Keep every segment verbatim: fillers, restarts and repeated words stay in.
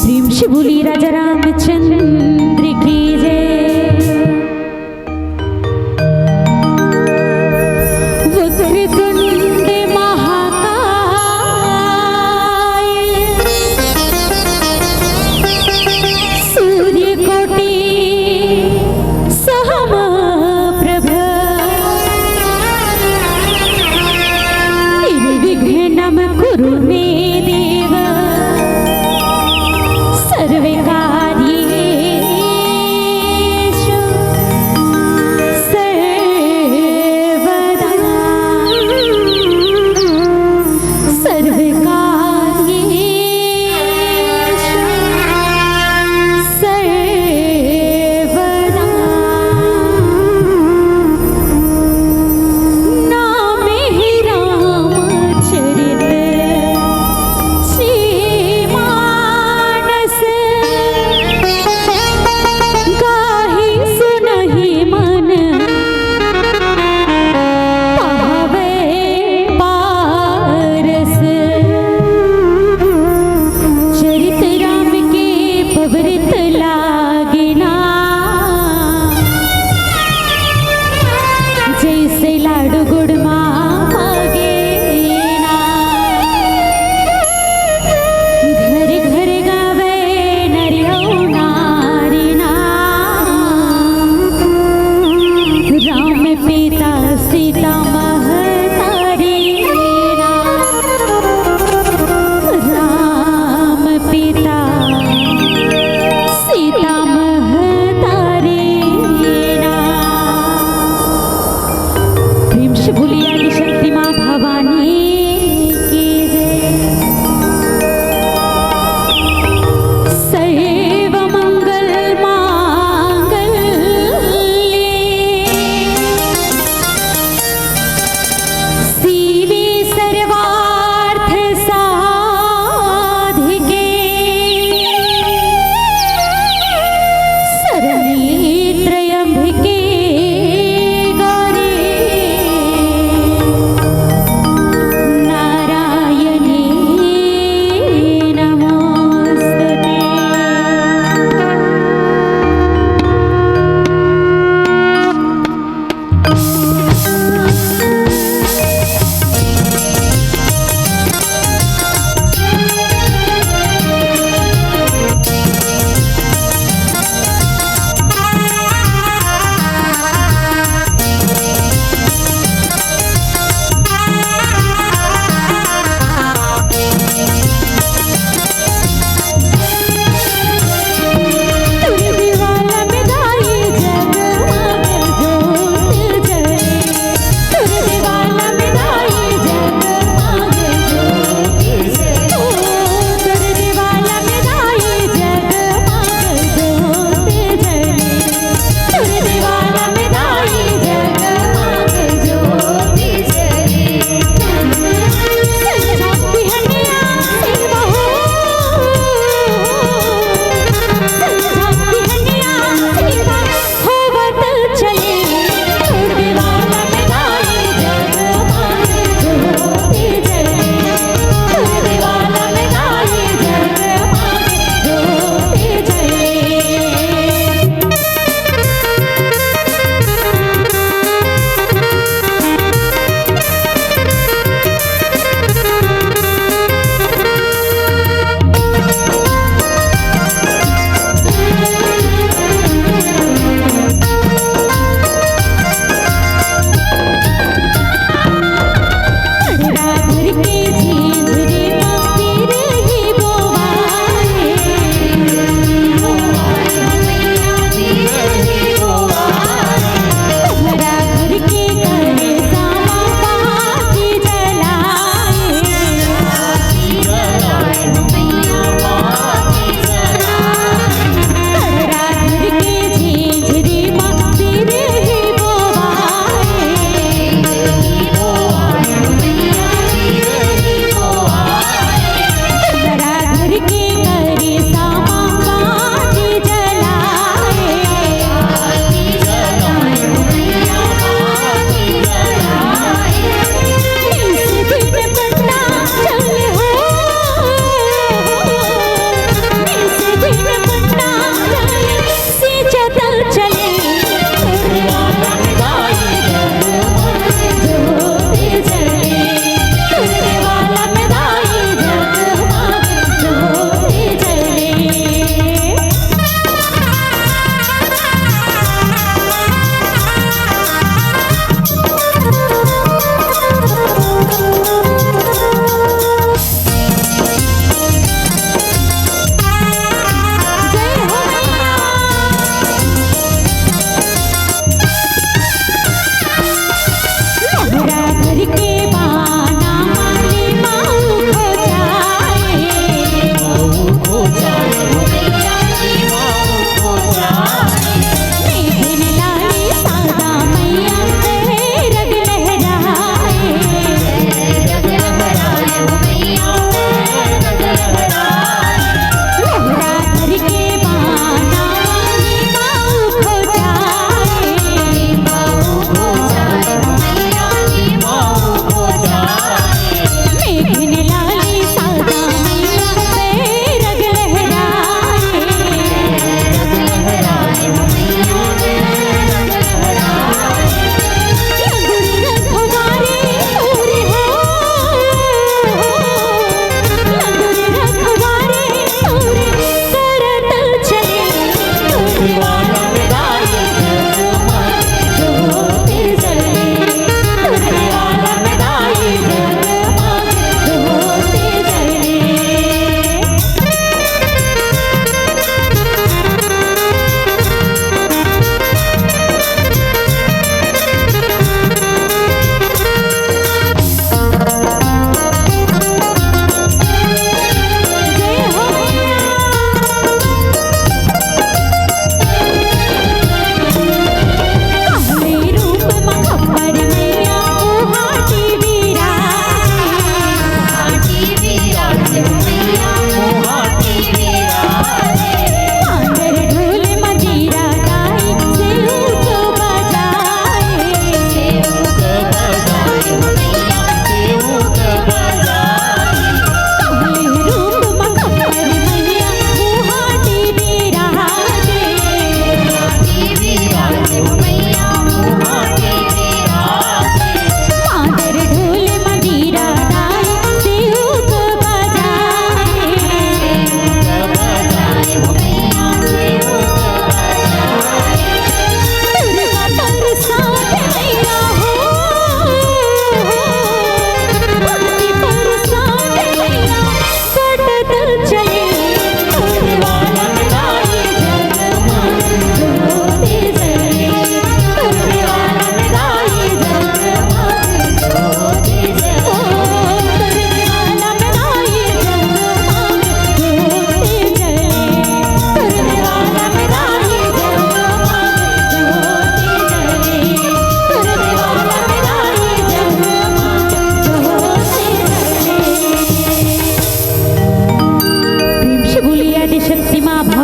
प्रेम से बोली राजा रामचंद्र की जय। वक्रतुंड महाकाय, सूर्यकोटि समप्रभ। निर्विघ्नं कुरु मे देव सर्वकार्येषु।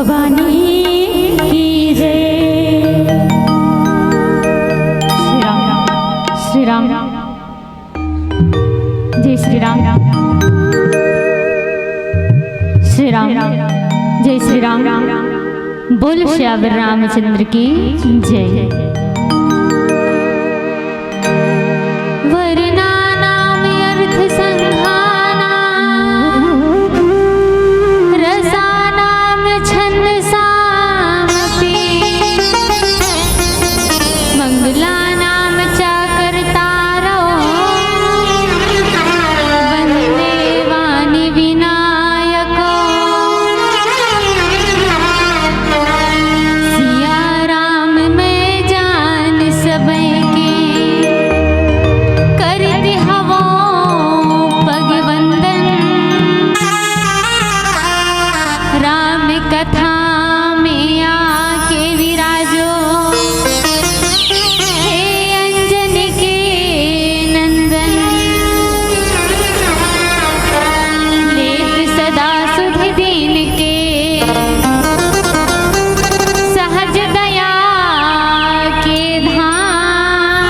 वाणी की जय। श्री राम, श्री राम, जय श्री राम, श्री राम, जय श्री राम। बोल सियावर रामचंद्र की जय। वर्णानामर्थसङ्घानां रसानां छन्दसामपि। मङ्गलानां च कर्तारौ वन्दे वाणि विनायकौ। सिया राम मैं जान सबके, करत हवों पग वंदन। राम कथा में आके विराजो, हे अंजनी के नंदन। लेत सदा सुध दीन के, सहज दया के धाम।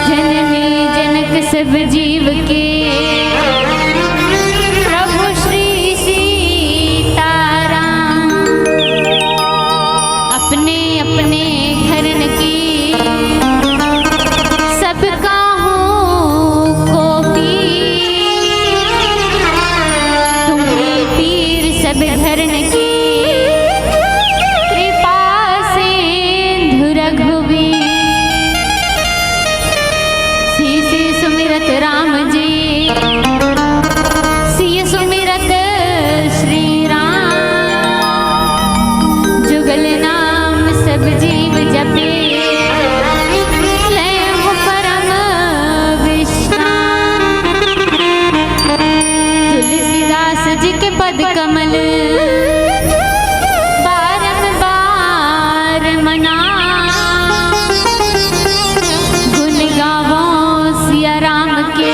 जननी जनक सब जीव के, प्रभु श्री सीताराम। अपने अपने घरन की सबका हो को पीर, तुम्हरे पीर सब घरन की, कृपा सिंधु रघुवीर। शीश सुमिरत राम जी, सिय सुमिरत श्री राम। जुगल नाम सब जीव जपे, लय हो परम विश्राम। तुलसीदास जी के पद कमल बारंबार मना, गुण गावो सिया राम के,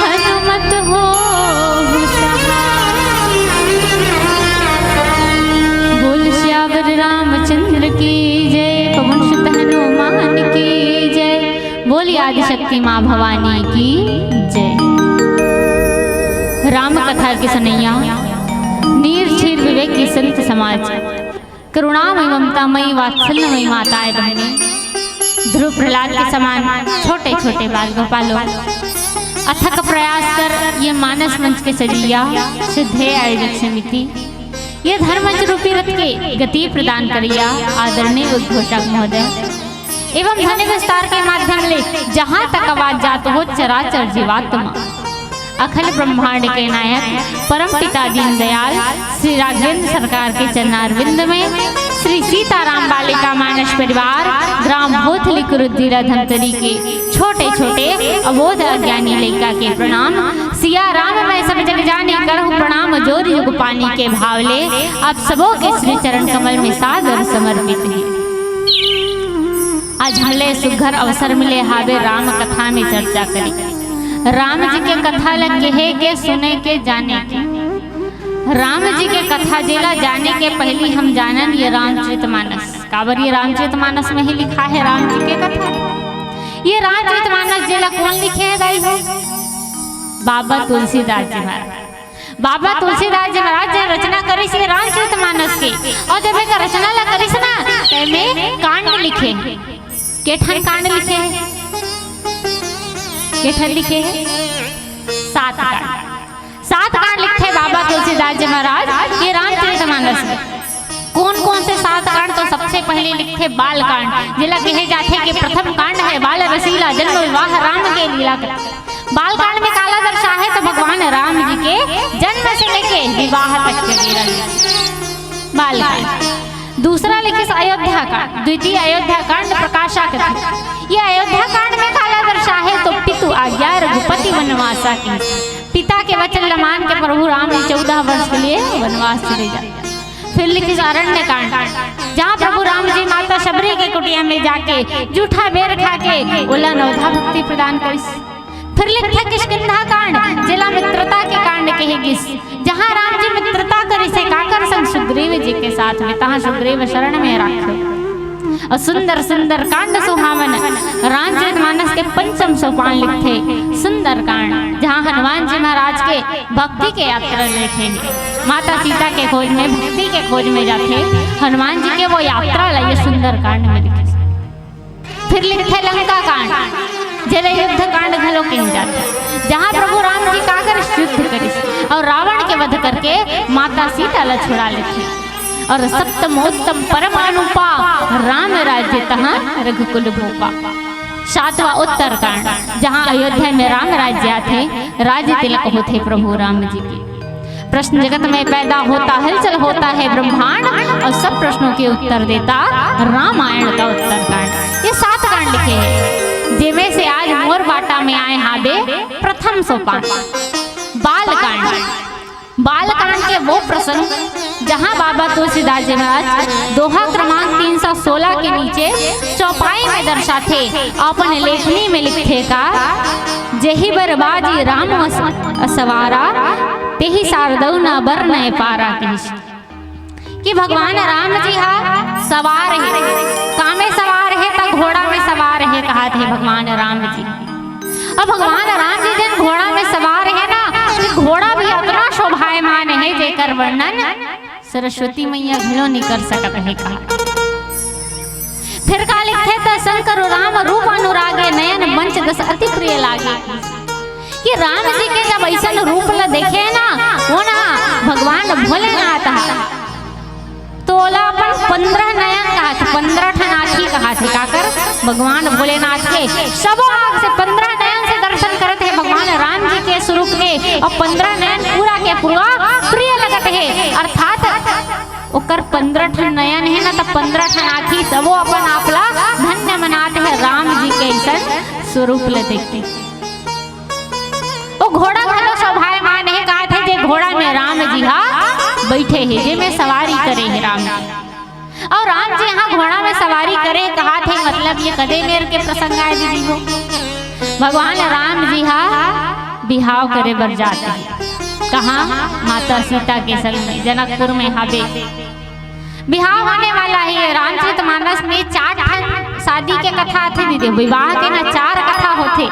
हनुमत हो सहाय। बोल सियावर रामचंद्र की जय, पवन सुत हनुमान की जय। बोलिए आदिशक्ति माँ भवानी की जय। राम कथा के सुनइया नीर क्षीर विवेकी संत समाज, करुणामयी ममतामयी वात्सल्यमयी माताएं बहनें, ध्रुव प्रहलाद के समान छोटे छोटे बाल गोपालों, अथक प्रयास कर ये मानस मंच के सजइया श्रद्धेय आयोजक समिति, ये धर्म मंच रूपी रथ के गति प्रदान करइया आदरणीय उद्घोषक महोदय एवं ध्वनि विस्तार के माध्यम ले जहाँ तक आवाज जात हो चराचर जीवात्मा, अखिल ब्रह्मांड के नायक परम पिता दीनदयाल श्री राघवेंद्र सरकार के चरणारविंद में श्री सीताराम बालिका मानस परिवार ग्राम भोथली कुरुद जिला धमतरी के छोटे छोटे अबोध अज्ञानी लइका के प्रणाम। सिया राम मैं सब जग जानी, करहु प्रणाम जोर जुग पानी के भाव ले आप सबों के श्री चरण कमल में सादर समर्पित हे। आज हमले सुघर अवसर मिले हावे राम कथा में चर्चा करी। राम जी के कथा ल कहे के, सुने के, जाने के। राम जी के कथा जेला जाने के पहिली हम जानन ये रामचरित मानस। काबर ये रामचरित मानस में ही लिखा है राम जी के कथा। ये रामचरित मानस जेला कोन लिखे है दाई हो? बाबा तुलसीदास जी महाराज। बाबा तुलसीदास जी महाराज जे रचना करिस हे रामचरित मानस के, अउ जब एकर रचना ला करिस ना, त एमे कांड लिखे, के ठन कांड लिखे, के ठन लिखे, सात कांड। सात कांड लिखथे बाबा तुलसीदास जी महाराज ये रामचरित मानस में। कोन कोन से सात कांड? तो सबसे पहले लिखथे बाल कांड, जेला कहे जाथे कि प्रथम कांड है बाल रसीला, जन्म विवाह राम के लीला का। बाल कांड में काला दर्शाहे तो भगवान राम जी के जन्म से लेके विवाह तक के विवरण। बाल कांड। दूसरा लिखिस अयोध्या कांड, द्वितीय अयोध्या कांड प्रकाशा कथे। ये अयोध्या कांड में काला दर्शाहे तो पितु आज्ञा रघुपति वनवासा की। पिता के वचन ल मान के प्रभु राम जी चौदह वर्ष के लिए वनवास चले जाते। फिर लिखिस अरण्य कांड, जहाँ प्रभु राम जी माता शबरी के कुटिया में जाके जूठा बेर खा के ओला नवधा भक्ति प्रदान करिस। फिर लिखथे किष्किंधा कांड, जेला मित्रता के कांड कहे गिस, जहाँ राम जी के साथ में तहाँ सुग्रीव शरण में राख्यो। अउ सुंदर सुंदर कांड सुहावन रामचरित मानस के पंचम सोपान लिखथे सुंदर कांड, जहाँ हनुमान जी महाराज के भक्ति के यात्रा लिखे हे। माता सीता के खोज में, भक्ति के खोज में जाथे हनुमान जी के, वो यात्रा ला ये सुंदर कांड में लिखे। फिर लिखथे लंका कांड, जेला युद्ध कांड घलो कहे जाथे, जहाँ प्रभु राम जी काकर युद्ध करिस अउ रावण के वध करके माता सीता ला छुड़ा लेथे। अउ सप्तम उत्तम परम अनुपा, राम राज्य तहाँ रघुकुल भूपा। सातवां उत्तर कांड, जहाँ अयोध्या में राम राज्य आथे, राज्य तिलक होथे प्रभु राम जी के। प्रश्न जगत में पैदा होता, हलचल होता है ब्रह्मांड, और सब प्रश्नों के उत्तर देता रामायण का उत्तर कांड। ये सात कांड लिखे हैं, जेमे से आज मोर बाटा में आए हाबे प्रथम सोपान बाल कांड। बाल कांड के वो प्रसंग, जहाँ बाबा तुलसीदास जी महाराज दोहा क्रमांक तीन सौ सोलह के नीचे चौपाई में दर्शाथे, अपन लेखनी में लिखथे का, "जेहि बर बाजी राम अस-, असवारा, तेहि सारदऊ न बर नय पारा" कहिस। कि भगवान राम जी हा सवार हे, कामे सवार हे, त घोड़ा में सवार हे, कहाथे भगवान राम जी। अब भगवान राम जी जेन घोड़ा में सवार हे ना, तो घोड़ा भी अतना शोभायमान हे, जेकर वर्णन सरस्वती मैया घलो नइ कर सकत हे, कहा। फिर का लिखथे, त "शंकर राम रूप अनुरागे, नयन मंच दस अति प्रिय लागे।" कि राम जी के जब अइसन रूप ला देखे ना, वो ना भगवान भोलेनाथ हा, तो ओला अपन पंद्रह नयन कहाथे, पंद्रह ठन आँखी कहाथे। काकर? भगवान भोलेनाथ के सबो आँख से, पंद्रह नयन से दर्शन करत हे भगवान राम जी के स्वरूप के, अउ पंद्रह नयन पूरा के पूरा प्रिय लगत हे। अर्थात ओकर पंद्रह ठन नयन हे ना, त पंद्रह ठन आँखी सबो अपन आप ला धन्य मनात हे राम जी के अइसन स्वरूप ला देख के। ओ घोड़ा घलो शोभायमान हे, कहाथे जे घोड़ा में राम जी हा बइठे हे, जेमे सवारी करे हे राम जी। अउ राम जी हा घोड़ा में सवारी करे, कहाथे मतलब ये कदे मेर के प्रसंग आय दीदी हो। भगवान राम जी हा बिहाव करे बर जात हे। कहाँ? माता सीता के संग में जनकपुर में हाबे। बिहाव होने वाला हे। रामचरित मानस में चार ठन शादी के कथा आथे दीदी, विवाह के ना चार कथा होथे।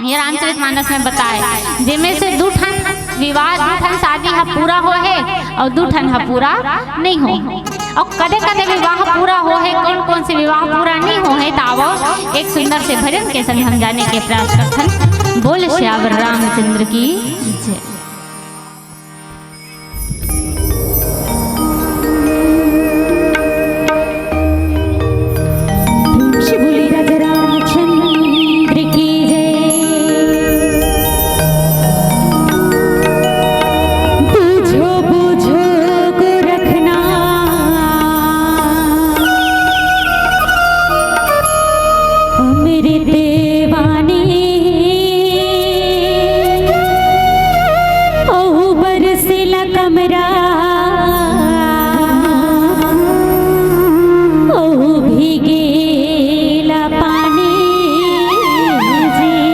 ये रामचरित मानस में बताए, जेमे से दू ठन विवाह, दू ठन शादी हा पूरा होहे अउ दू ठन हा पूरा नइ होहे। अउ कदे कदे विवाह पूरा होहे, कोन कोन से विवाह पूरा नइ होहे, त आवो एक सुंदर से भजन के संग हम जाने के प्रयास करथन। बोल सियावर रामचंद्र की जय। प्रेम से बोलिए राजा रामचंद्र की जय। बूझो बूझो गोरखनाथ, अमृत वाणी, ओहू बरसेला कमरा, ओहू भीगेला पानी जी।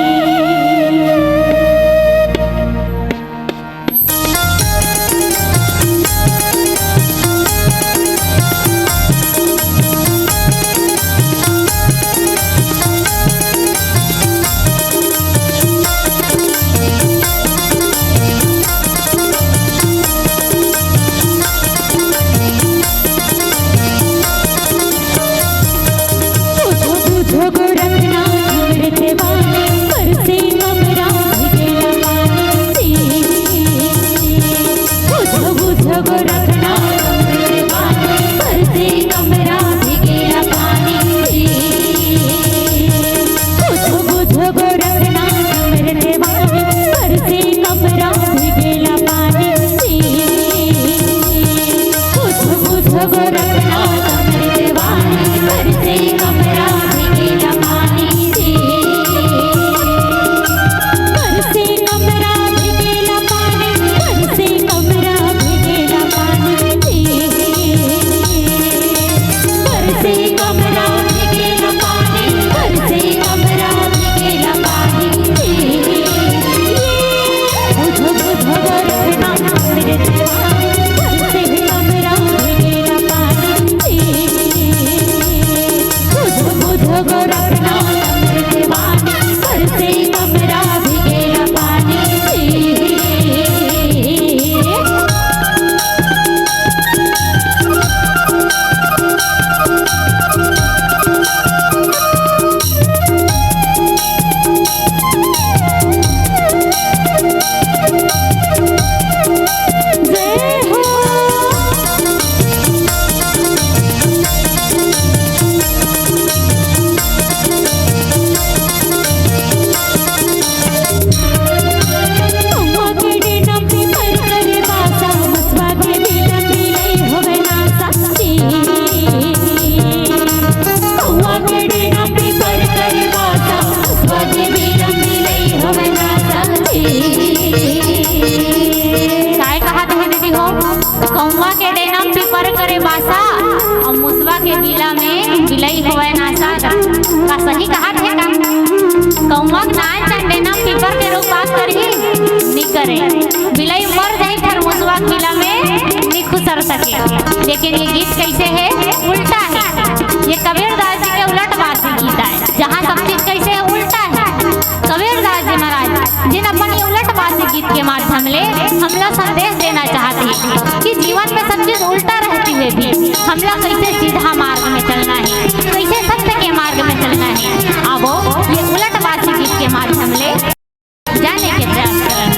मग नान चंडे ना पीपर के रूख बास करही, नी करे। बिलई मर जाही, फेर मुसवा के बिला में नी खुसर सके। लेकिन ये गीत कैसे है? उल्टा है। ये कबीरदास जी के उलट बासी गीत आय, जहाँ सब चीज कैसे है? उल्टा है। कबीरदास जी महाराज जिन अपन ये उलट बासी गीत के माध्यम ले हमला संदेश देना चाहत हे कि जीवन में सब चीज उल्टा रहती हुए भी हमला कैसे सीधा मार्ग में चलना है, कैसे सत्य के मार्ग में चलना है। अब ये उलट बासी गीत के माध्यम ले जाने के प्रयास करन।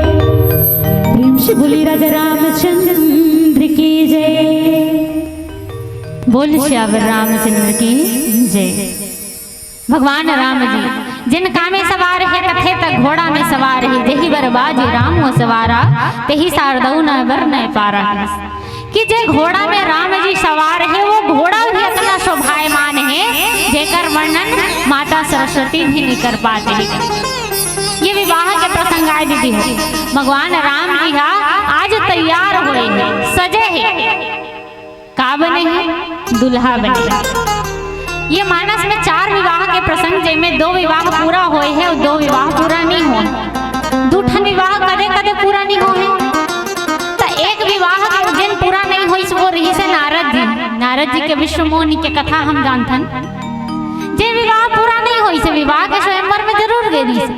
प्रेम से बोली राजा रामचंद्र की जय। बोल सियावर रामचंद्र की जय। भगवान राम जी जिन कामे सवार हे, तथे तक घोड़ा में सवार हे, जेहि बर बाजे राम वो सवारा, तेहि सारदऊ न बर नय पारा। कि जे घोड़ा में राम जी सवार हे, वो घोड़ा भी इतना शोभायमान हे, जेकर वर्णन माता सरस्वती भी नहीं कर पाते हे। ये विवाह के प्रसंग आय दीदी हो, भगवान राम जी हा आज तैयार होए हे, सजे हे। का बने हे? दूल्हा बने। ये मानस में चार विवाह के प्रसंग, जेमे दो विवाह पूरा होए हे अउ दो विवाह पूरा नहीं होए। दू ठन विवाह कदे-कदे पूरा नहीं होए। त एक विवाह जेन पूरा नहीं होइस, वो रहिस हे नारद जी। नारद जी के विश्व मोहिनी के कथा हम जानथन। जे विवाह पूरा नहीं होइस, विवाह के स्वयंवर में जरूर गे रहिस।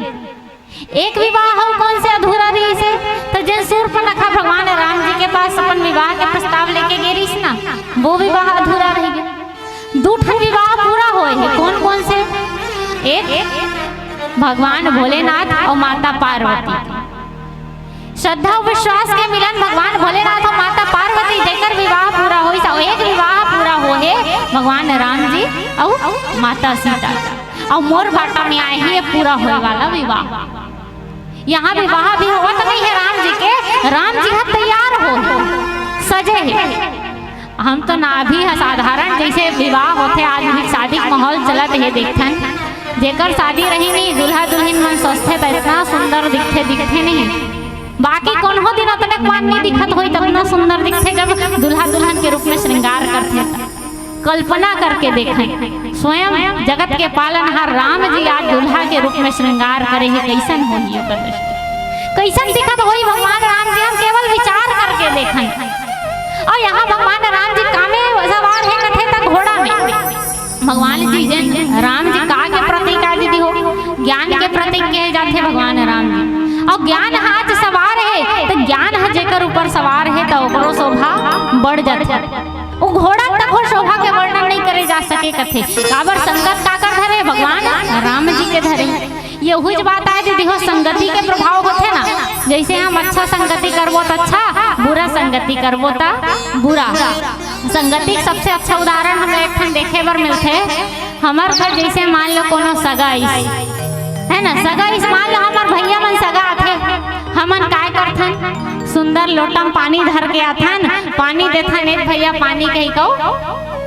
एक विवाह अउ कोन से अधूरा रहिस हे? त जेन सूर्पनखा भगवान राम जी के पास अपन विवाह के प्रस्ताव लेके गे रहिस ना, वो विवाह अधूरा रहि गे। दू ठन विवाह पूरा होए हे। कोन कोन से? एक भगवान भोलेनाथ अउ माता पार्वती। श्रद्धा अउ विश्वास के मिलन भगवान भोलेनाथ अउ माता पार्वती, जेकर विवाह पूरा होइस, अउ एक विवाह पूरा होए हे भगवान राम जी अउ माता सीता। अउ मोर बाटा में आए हे ये पूरा होए वाला विवाह। यहाँ विवाह भी होवत नहीं हे राम जी के, राम जी ह तैयार हो, सजे हे। हम तो ना अभी ह साधारण जैसे विवाह होथे, आज भी शादी के माहौल चलत हे, देखथन जेकर शादी रही नहीं, दूल्हा दुल्हन मन सजथे त इतना सुंदर दिखथे, दिखथे नहीं। बाकी कोनो दिन अतने पान नहीं दिखत होई, ततना सुंदर दिखथे जब दूल्हा दुल्हन के रूप में श्रृंगार करथे त। कल्पना करके देखें, स्वयं जगत के पालनहार राम जी आज दूल्हा के रूप में श्रृंगार करे हे, कैसन होही ओकर दृष्टि, कैसन दिखत होही भगवान राम जी? हम केवल विचार करके देखें। अउ यहाँ भगवान राम जी कामे सवार हे कथे त घोड़ा में। भगवान जी जेन राम जी का के प्रतीक आय दीदी हो, ज्ञान के प्रतीक कहे जाथे भगवान राम जी। अउ ज्ञान ह आज सवार हे त ज्ञान ह जेकर ऊपर सवार हे त ओकरो शोभा बढ़ जाथे। वो घोड़ा तको शोभा के वर्णन नहीं करे जा सके कथे। काबर संगत काकर धरे? भगवान राम जी के धरे। ये उहिच बात आय दीदी हो, संगति के प्रभाव होथे ना। जैसे हम अच्छा संगति करबो त अच्छा, बुरा संगति करबो त बुरा। संगति के सबसे अच्छा उदाहरण हमला एक ठन देखे बर मिलथे। हमर घर जैसे मान लो कोनो सगा आइस, है ना, सगा आइस, मान लो हमर भैया मन सगा आथे, हमन काय करथन? सुंदर लोटा म पानी धर के आथन, पानी देथन, "ए भैया पानी," कहि कौ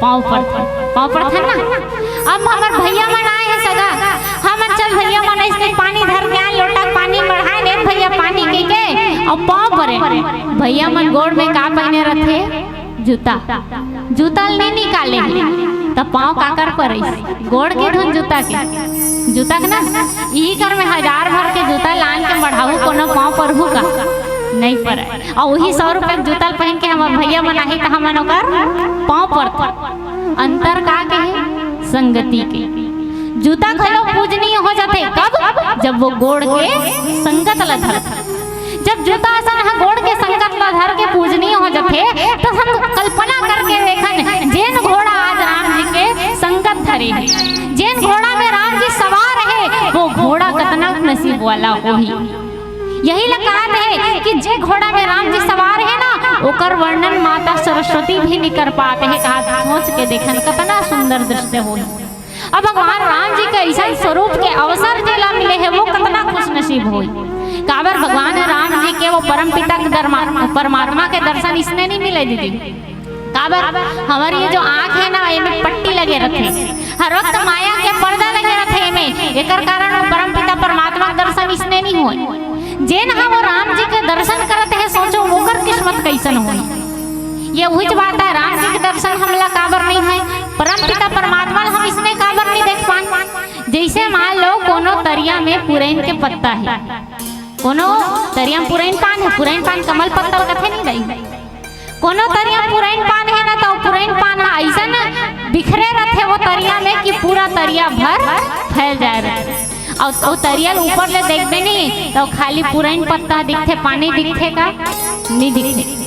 पाँव पड़थन, पाँव पड़थन ना। अब हमर भैया मन आए हे सगा, हमन चल भैया मन अइसने पानी धर के आन, लोटा के पानी मढ़ाए, "ए भैया पानी," कहि के, अउ पाँव परे। भैया मन गोड़ में का पहिने रथे? जूता। जूता ल नइ निकाले हे, त पाँव काकर परइस? गोड़ के धुन जूता के। जूता के ना, इही कर में हजार भर के जूता लान के मढ़ाहू, कोनो पाँव परहू का? नइ परय। अउ उही सौ रुपया के जूता ल पहिन के हमर भैया मन आही, त हमन ओकर पाँव परथन। अंतर का के हे? संगति के। जूता घलो पूजनीय हो जाथे। कब? जब वो गोड़ के संगत ल धरथे। जब जूता असन ह गोड़ के संगत ल धर के पूजनीय हो जाथे, त हम कल्पना करके देखन, जेन घोड़ा आज राम जी के संगत धरे हे, जेन घोड़ा में राम जी सवार हे, वो घोड़ा कतना नसीब वाला होही। यही ला कहत हे कि जे घोड़ा में राम जी सवार हे ना, ओकर वर्णन माता सरस्वती भी नइ कर पात हे। कहा सोच के देखन, कतना सुंदर दृश्य होही। अब भगवान राम जी के अइसन स्वरूप के अवसर जेला मिले हे, वो कतना खुशनसीब होही। काबर भगवान राम जी के वो परमपिता के दरमा-, परमात्मा के दर्शन इसने नइ मिले दीदी। काबर हमर ये जो आँख हे ना, एमे पट्टी लगे रथे, हर वक्त माया के पर्दा लगे रथे एमे, एकर कारण वो परमपिता परमात्मा के दर्शन इसने नइ होय। जेन ह वो राम जी के दर्शन करत हे, सोचो ओकर किस्मत कइसन होही। ये उहिच बात आय, राम जी के दर्शन हमला काबर नइ होय, परमपिता परमात्मा ल हम इसने काबर नइ देख पान? जइसे मान लो कोनो तरिया में पुरैन के पत्ता हे, कोनो तरिया में पुरैन पान हे, पुरैन पान कमल पत्ता ल कथे नइ दाई, कोनो तरिया में पुरैन पान हे ना, त पुरैन पान ह अइसन बिखरे रथे वो तरिया में कि पूरा तरिया भर फैल जाए रथे। अउ, अउ तरिया ल ऊपर ले देखबे नहीं त खाली पुरैन पत्ता दिखथे, पानी दिखथे का? नइ दिखथे।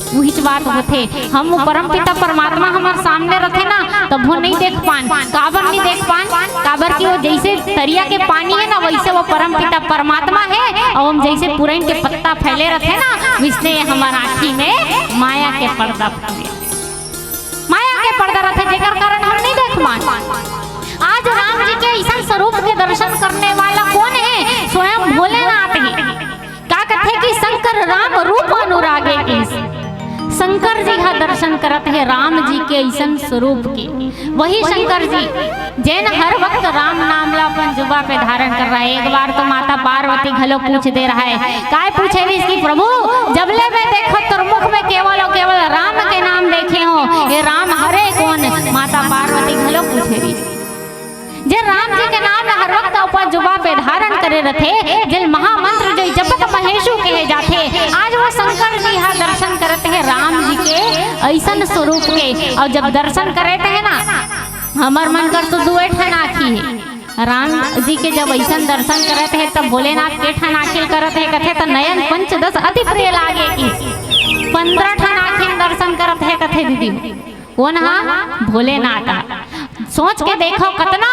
उहिच बात होथे, हम वो परमपिता परमात्मा हमर सामने रथे ना, तभो नइ देख पान। काबर नइ देख पान? काबर कि वो जइसे तरिया के पानी हे ना, वइसे वो परमपिता परमात्मा हे, अउ हम जइसे पुरैन के पत्ता फैले रथे ना, वइसने हमर आँखी में माया के पर्दा फैले, माया के पर्दा रथे, जेकर कारण हम नइ देख पान। आज राम जी के अइसन स्वरूप के दर्शन करने वाला कोन हे? स्वयं भोलेनाथ हे। का कथे कि शंकर राम रूप अनुरागे के। शंकर जी हा दर्शन करत हे राम जी के अइसन स्वरूप के। वही शंकर जी जेन हर वक्त राम नाम ला अपन जुबा पे धारण कर रहा है। एक बार तो माता पार्वती घलो पूछ दे रहा है, काय पूछे रहिस कि प्रभु, जब ले मैं देखो तोर मुख में केवल और केवल राम के नाम देखे हो, ये राम हरे कोन? माता पार्वती घलो पूछे रहिस। जे राम जी के नाम ला हर वक्त अपन जुबा पे धारण करे रथे, जे महामंत्र जो जपत महेशु कहे जाथे, आज वो शंकर जी हा दर्शन करत हे राम जी के अइसन स्वरूप के। अउ जब दर्शन करत हे ना, हमर मन कर तो दुए ठन आँखी हे। राम जी के जब अइसन दर्शन करत हे, तब भोलेनाथ के ठन आँखी ल करत हे, कथे त नयन पंचदस अति प्रिय लागे कि पंद्रह ठन आँखी म दर्शन करत हे, कथे दीदी। कोन हा? भोलेनाथ हा। सोच के देखो, कतना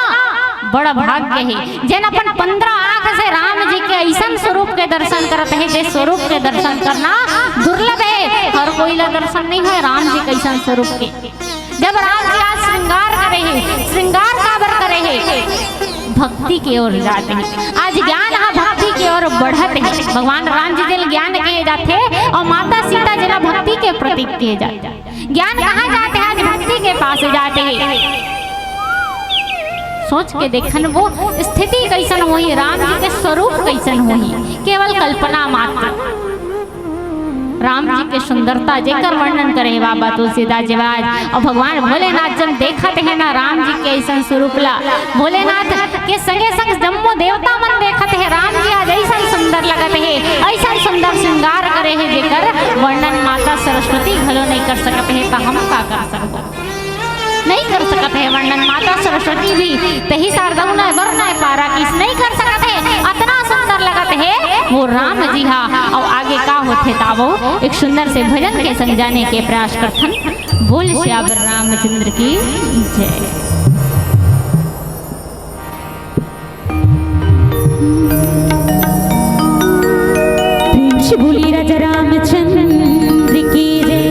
बड़ा भाग्य हे, जेन अपन पंद्रह आँख से राम जी के अइसन स्वरूप के दर्शन करत हे, जे स्वरूप के दर्शन करना दुर्लभ हे, हर कोई ला दर्शन नइ होय राम जी के अइसन स्वरूप के। जब राम जी आज श्रृंगार करे हे, श्रृंगार काबर करे हे? भक्ति के ओर जात हे। आज ज्ञान हा भक्ति के ओर बढ़त हे। भगवान राम जी जेला ज्ञान कहे जाथे अउ माता सीता जेला भक्ति के प्रतीक कहे जाथे। ज्ञान कहाँ जात हे? आज भक्ति के पास जात हे। सोच के देखन, वो स्थिति कइसन होही, राम जी के स्वरूप कइसन होही, केवल कल्पना मात्र। राम जी के सुंदरता जेकर वर्णन करे हे बाबा तुलसीदास जी महाराज। अउ भगवान भोलेनाथ जब देखत हे ना राम जी के अइसन स्वरूप ला, भोलेनाथ के संगे संग जम्मो देवता मन देखत हे, राम जी आज अइसन सुंदर लगत हे, अइसन सुंदर श्रृंगार करे हे जेकर वर्णन माता सरस्वती घलो नइ कर सकत हे, त हम का कर सकबो? नइ कर सकत हे वर्णन माता सरस्वती भी। तही शारदा उना बर नइ पारा किस नइ कर सकत हे, अतना सुंदर लगत हे वो राम जी हा। अउ आगे का होथे तावो एक सुंदर से भजन के संग जाने के प्रयास करथन। बोल श्री रामचंद्र की जय। प्रेम से बोलिए राजा रामचंद्र की जय।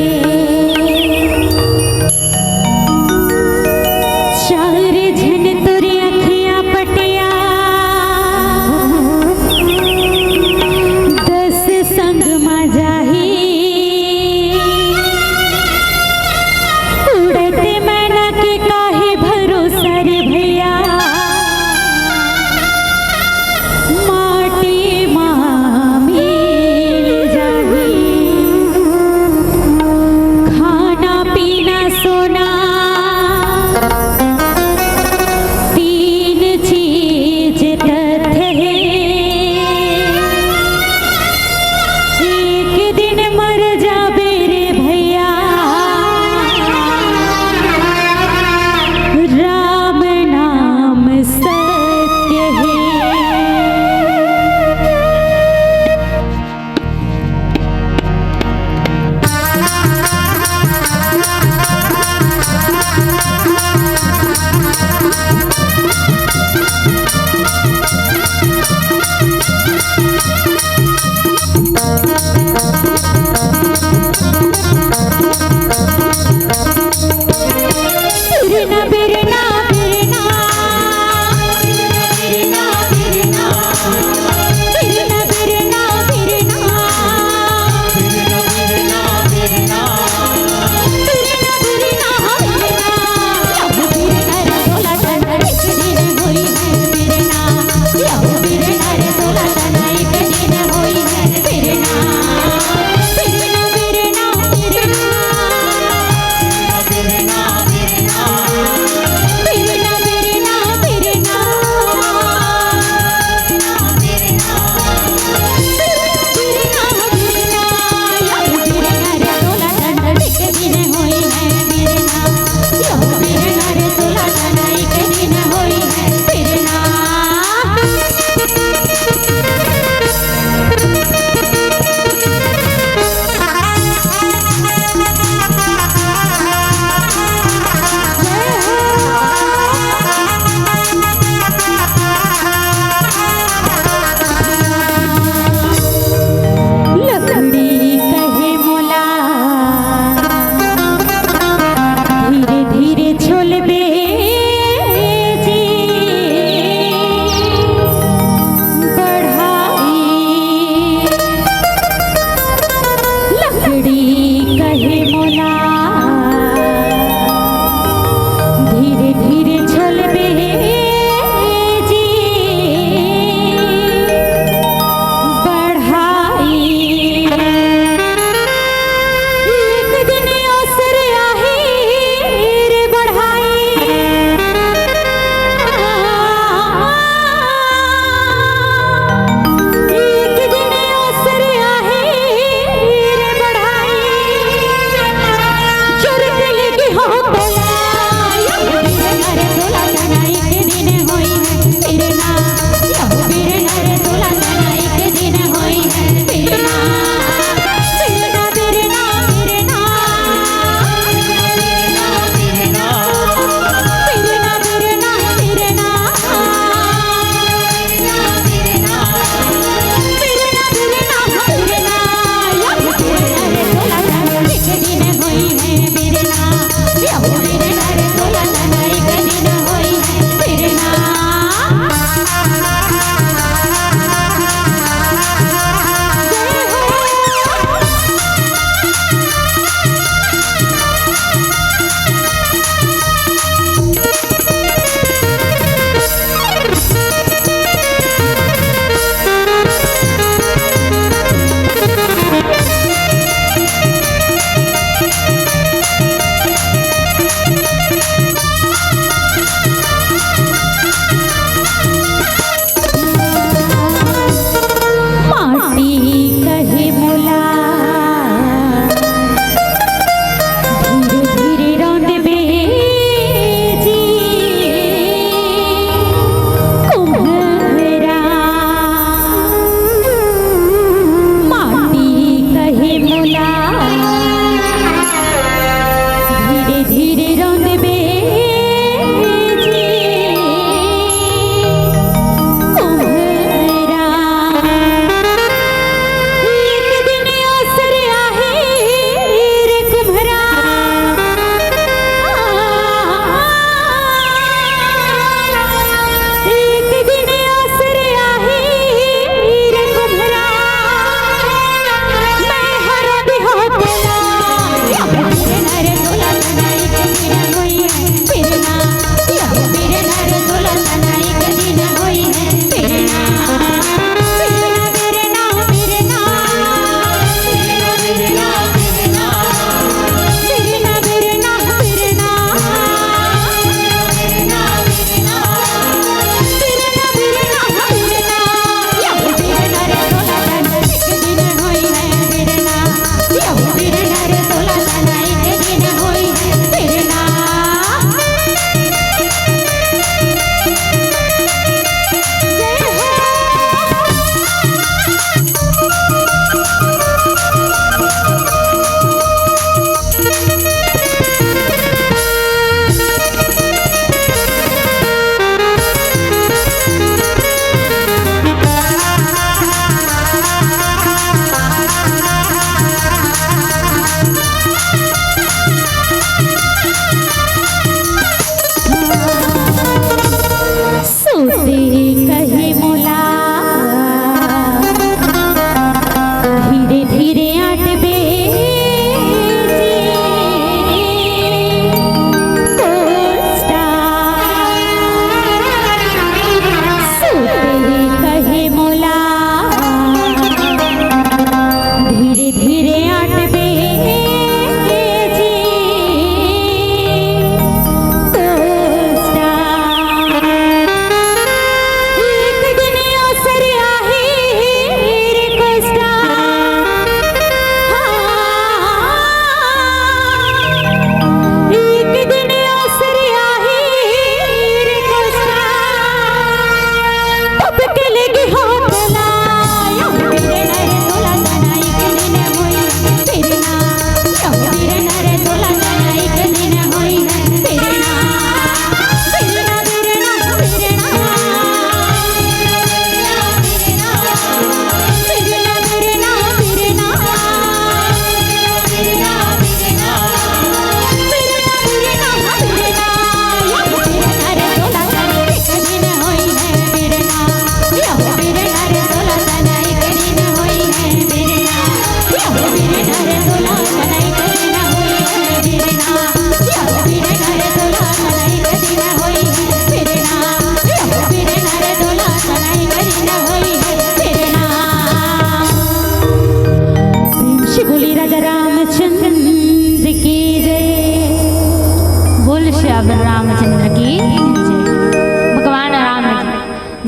चार झन तोरे अखियां पटिया, दस संग मा जाही। उड़ते मैना के काहे भरोसा रे भैया,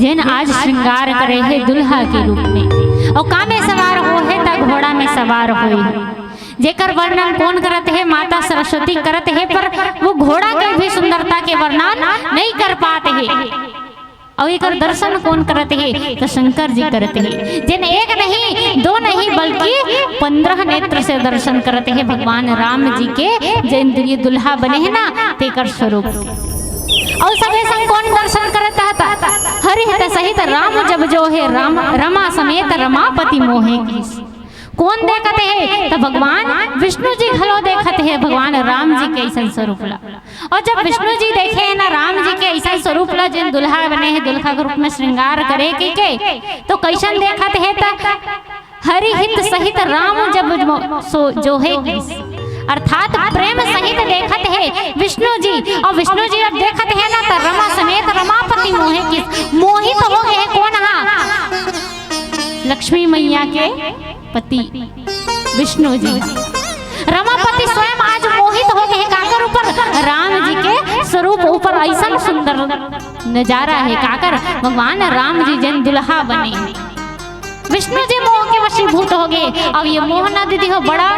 जेन आज श्रृंगार करे हे दुल्हा के रूप में, अउ का में सवार होहे त घोड़ा में सवार होए हे, जेकर वर्णन कोन करत हे? माता सरस्वती करत हे, पर वो घोड़ा के भी सुंदरता के वर्णन नहीं कर पात हे। अउ एकर दर्शन कोन करत हे? त शंकर जी करत हे, जेन एक नहीं, दो नहीं, बल्कि पन्द्रह नेत्र से दर्शन करत हे भगवान राम जी के, जेन ये दुल्हा बने हे ना, तेकर स्वरूप। अउ सबे संग कोन दर्शन करत हे? हरि हित सहित राम जब जो हे, राम रमा समेत रमापति मोहे कीस। कोन देखत हे? त भगवान विष्णु जी घलो देखत हे भगवान राम जी के अइसन स्वरूप ला। अउ जब विष्णु जी देखे हे ना राम जी के अइसन स्वरूप ला, जेन दुल्हा बने हे, दुल्हा के रूप में श्रृंगार करे के, के, तो कइसन देखत हे? त हरि हित सहित राम जब मो-, सो जो हे कीस, अर्थात प्रेम सहित देखत हे विष्णु जी। अउ विष्णु जी जब देखत हे ना, त रमा समेत रमापति मोहे कीस, मोहित हो गे हे। कोन हा? लक्ष्मी मैया के पति विष्णु जी। रमापति स्वयं आज मोहित हो गे हे काकर ऊपर? राम जी के स्वरूप ऊपर। अइसन सुंदर नजारा हे काकर, भगवान राम जी जेन दुल्हा बने हे। विष्णु जी मोह के वशीभूत हो गे। अब ये मोह ना दीदी हो, बड़ा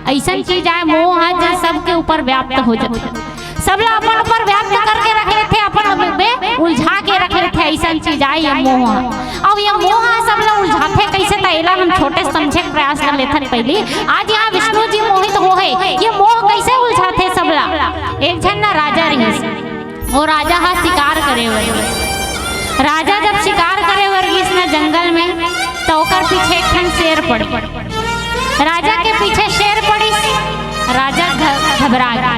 अइसन चीज आय, मोह ह जे सबके ऊपर व्याप्त हो जाथे, सबला अपन ऊपर व्याप्त करके रख लेथे, अपन में उलझा के रख लेथे, अइसन चीज आय ये मोह ह। अब ये मोह ह सबला उलझाथे कइसे, त एला हम छोटे समझे के प्रयास कर लेथन पहिली। आज यहाँ विष्णु जी मोहित हो हे, ये मोह कइसे उलझाथे सबला? एक झन ना राजा रहिस, वो राजा हा शिकार करे बर गिस। राजा जब शिकार करे बर गिस ना जंगल में, त ओकर पीछे एक ठन शेर पड़ गे। राजा के पीछे शेर पड़िस, राजा घ-, घबरा गे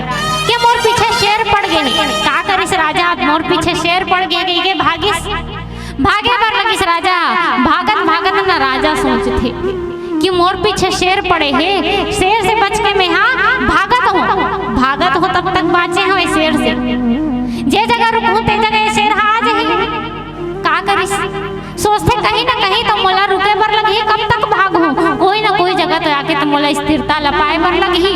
कि मोर पीछे शेर पड़ गे हे। का करिस राजा? अब मोर पीछे शेर पड़ गे, कहिके भागिस। भागे बर लगिस राजा। भागत भागत ना राजा सोचथे कि मोर पीछे शेर पड़े हे, शेर से बच के मैं हा भागत हों, भागत हों तब तक बाँचे हों ए शेर से। जे जगह रुकहूँ ते जगह ए शेर हा आ जाही। का करिस? सोचथे कहीं ना कहीं तो मोला रुके बर लगही, कब तक भागहूँ? कोई ना कोई जगह तो आके तो मोला स्थिरता ला पाए बर लगही।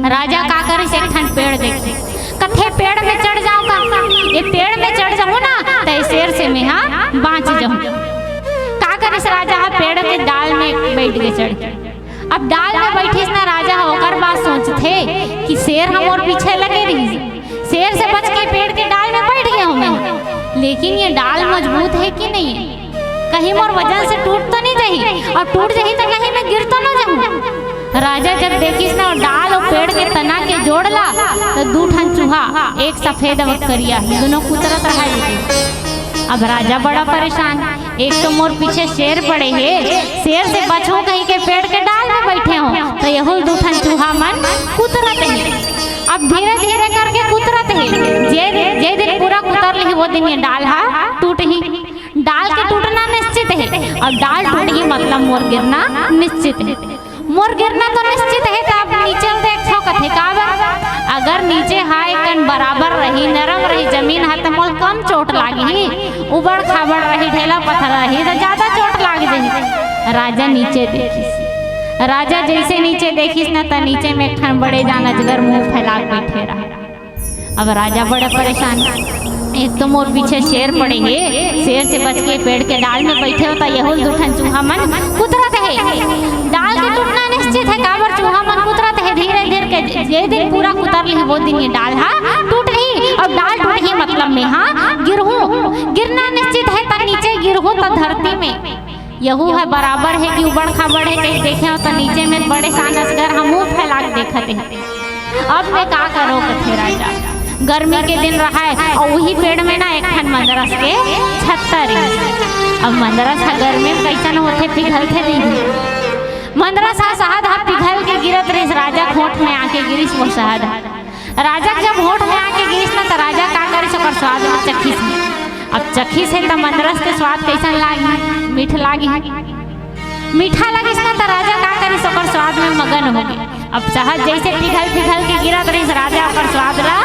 राजा का करिस, एक ठन पेड़ देखिस, कथे पेड़ में चढ़ जाऊं का? ये पेड़ में चढ़ जाऊं ना, त ये शेर से मैं हा बाँच जाऊं। का करिस राजा हा? पेड़ के डाल में बैठ गे चढ़ के। अब डाल में बैठिस ना राजा हा, ओकर बाद सोचथे कि शेर ह मोर पीछे लगे रहिस, शेर से बच के पेड़ के डाल में बैठ गे हों मैं, लेकिन ये डाल मजबूत हे कि नहीं हे? कहीं मोर वजन से टूट तो नहीं जाही? अउ टूट जाही त कहीं मैं गिर तो न जाहूं? राजा जब देखिस ना डाल अउ पेड़ के तना के जोड़ ला, त दू ठन चूहा, एक सफेद अउ एक करिया, दूनों कुतरत रहय। अब राजा बड़ा परेशान, एक तो मोर पीछे शेर पड़े हे, शेर से बचहूं कहिके पेड़ के डाल में बैठे हों, त यहू दू ठन चूहा मन कुतरत हे। अब धीरे धीरे करके कुतरत हे, जे, जे दिन पूरा कुतर लिही, वो दिन ये डाल हा टूटही। डाल के टूटना निश्चित हे, अउ डाल टूटही मतलब मोर गिरना निश्चित हे। मोर गिरना तो निश्चित हे, त अब नीचे ल देखथों कथे, काबर? अगर नीचे हा एक कन बराबर रही, नरम रही जमीन हा, त मोला कम चोट लागही, उबड़ खाबड़ रही, ढेला पत्थर रही, त ज्यादा चोट लाग जाही। राजा नीचे देखिस, राजा जइसे नीचे देखिस ना, त नीचे में एक ठन बड़े जान अजगर मुंह फैला के बैठे रहा। अब राजा बड़ा परेशान, एक तो मोर पीछे शेर पड़े हे, शेर से बच के पेड़ के डाल में बैठे हों त यहू दू ठन चूहा मन कुतरत हे। डाल के टूटना निश्चित हे, काबर चूहा मन कुतरत हे। धीरे धीरे के जे दिन पूरा कुतर लिही, वो दिन ये डाल हा टूटही। अब डाल टूटही मतलब मैं हा गिरहूं, गिरना निश्चित हे, त नीचे गिरहूं त धरती में यहू ह बराबर हे कि उबड़ खाबड़ हे, कहीं देखे हों त नीचे में बड़े जान अजगर ह मुंह फैला के देखत हे। अब मैं का करों कथे राजा। गर्मी के दिन रहय अउ उही पेड़ में ना एक ठन मंदरस के छत्ता रहिस। अब मंदरस ह गर्मी में कइसन होथे, पिघलथे नहीं। मंदरस ह शहद ह पिघल के गिरत रहिस, राजा के होंठ में आके गिरिस वो शहद ह। राजा के जब होंठ में आके गिरिस ना, त राजा का करिस, ओकर स्वाद ला चखिस। अब चखिस हे त मंदरस के स्वाद कइसन लागी? मीठ लागी। मीठा लगिस ना, त राजा का करिस, ओकर स्वाद में मगन हो गे। अब शहद जइसे पिघल पिघल के गिरत रहिस, राजा ओकर स्वाद ला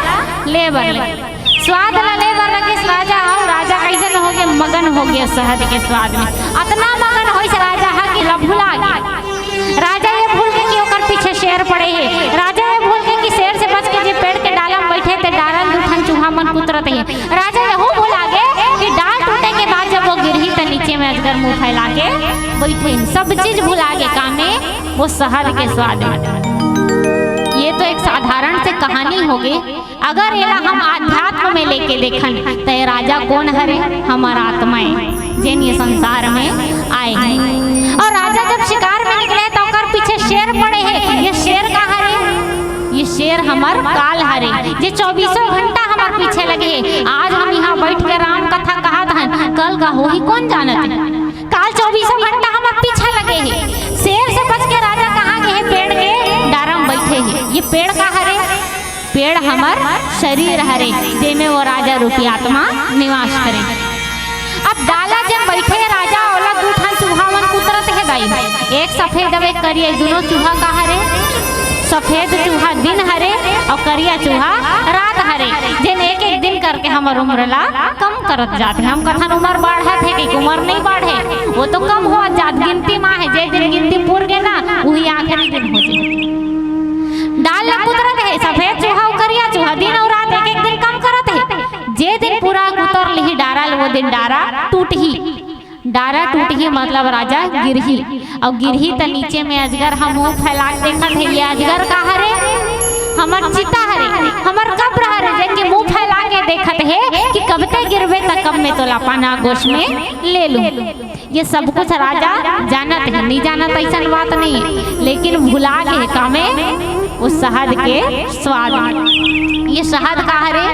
ले बर लगिस। स्वाद ला ले बर लगिस राजा, अउ राजा कइसन हो गे? मगन हो गे शहद के स्वाद में। अतना मगन होइस राजा हा कि ला भुला गे। राजा ये भूल गे कि ओकर पीछे शेर पड़े हे। राजा ये भूल गे कि शेर से बच के जे पेड़ के डाला में बैठे, ते डाला में दू ठन चूहा मन कुतरत हे। राजा यहू भुला गे कि डाल टूटे बइठे, सब चीज भुला गे, कामे वो सहद के स्वाद में। ये तो एक साधारण से कहानी होगे। अगर एला हम आध्यात्म में लेके देखन, त ये राजा कोन हरे? हमर आत्मा ए, जेन ये संसार में आए हे। अउ राजा जब शिकार में निकले, त ओकर पीछे शेर पड़े हे। ये शेर का हरे? ये शेर हमर काल हरे, जे चौबीसों घंटा हमर पीछे लगे हे। आज हम इहाँ बइठ के राम कथा कहत हन, कल का होही कोन जानत हे? काल चौबीसों घंटा हमर पीछे लगे हे। शेर से बच के राजा कहाँ गे हे? पेड़ के डारा में बइठे हे। ये पेड़ का हरे? पेड़ हमर शरीर हरे, जेमे वो राजा रूपी आत्मा निवास करे। अब डाला जब बइठे राजा, ओला दू ठन चूहा मन कुतरत हे दाई, एक सफेद अउ एक करिया। दुनों चूहा का हरे? सफेद चूहा दिन हरे अउ करिया चूहा रात हरे, जेन एक एक दिन करके हमर उम्र ला कम करत जात हे। हम कथन उम्र बाढ़त हे, कि उम्र नइ बाढ़े, वो तो कम होत जात, गिनती मा हे। जे दिन गिनती पुर गे ना, उही आखिरी दिन हो जाए। डाल ला कुतरत हे, सफेद चूहा अउ करिया चूहा, दिन अउ रात एक एक दिन कम करत हे। जे दिन पूरा कुतर लिही डारा ल, वो दिन डारा टूटही। डारा टूटही मतलब राजा गिरही, अउ गिरही त नीचे में अजगर ह मुंह फैला के देखत हे। ये अजगर का हरे? हमर चिता हरे, हमर कब्र हरे, जेन के मुंह फैला के देखत हे कि कब ते गिरबे त कब मैं तोला अपन आगोश में ले लूं। ये सब कुछ राजा जानत हे, नइ जानत अइसन बात नइ हे, लेकिन भुला गे हे कामे? वो सहद के स्वाद। ये सहद का हरे?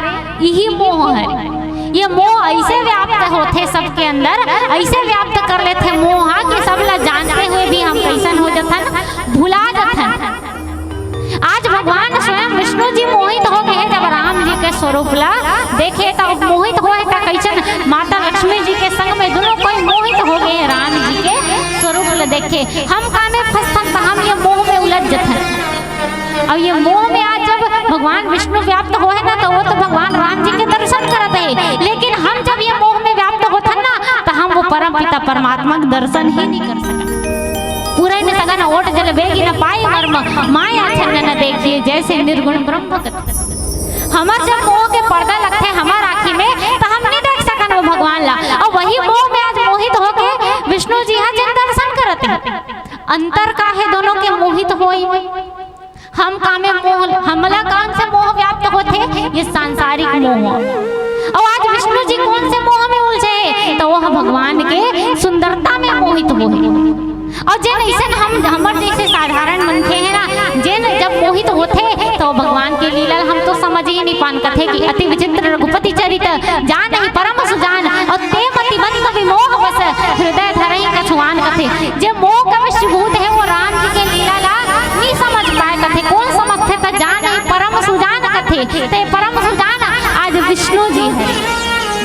इही मोह हरे। ये मोह अइसे व्याप्त होथे सबके अंदर, अइसे व्याप्त कर लेथे मोह ह कि सब ला जानते हुए भी हम कइसन हो जथन, भुला जथन। आज भगवान स्वयं विष्णु जी मोहित हो गे हे, जब राम जी के स्वरूप ला देखे त मोहित होए हे, त कइसन माता लक्ष्मी जी के संग में दुनों कोई मोहित हो गे हे राम जी के स्वरूप ला देख के। हम कामे फंसथन, त हम ये मोह में उलझ जथन। अउ ये मोह में आज जब भगवान विष्णु व्याप्त होए हे ना, त वो तो भगवान राम जी के दर्शन करत हे, लेकिन हम जब ये मोह में व्याप्त होथन ना, त हम वो परम पिता परमात्मा के दर्शन ही नइ कर सकत। पुरई में सगा न ओट जल बेगी न पाई मर्म, माया छन्न न देखिए जैसे निर्गुण ब्रह्म कथा। हमर जब मोह के पर्दा लगथे हमर आँखी में, त हम नइ देख सकन वो भगवान ला। अउ वही मोह में आज मोहित होके विष्णु जी ह जेन दर्शन करत हे। अंतर का हे दोनों के मोहित होई? हम कामे मोह, हमला काम से मोह व्याप्त होथे, ये सांसारिक मोह। अउ आज विष्णु जी कोन से मोह में उलझे हे? त वो ह भगवान के सुंदरता में मोहित होहे। अउ जेन अइसन हम, हमर जइसे साधारण मनखे हे ना, जेन जब मोहित होथे, त वो भगवान के लीला ल हम तो समझ ही नइ पान। कथे कि अति विचित्र रघुपति चरित, जानहि परम सुजान, अउ ते मतिमंद विमोह बस, हृदय धरहि कछु आन कथे। जे मोह के वशीभूत हे, वो राम जी के लीला ला नइ समझ पाए कथे। कोन समझथे? त जानहि परम सुजान कथे। ते परम सुजान आज विष्णु जी हे,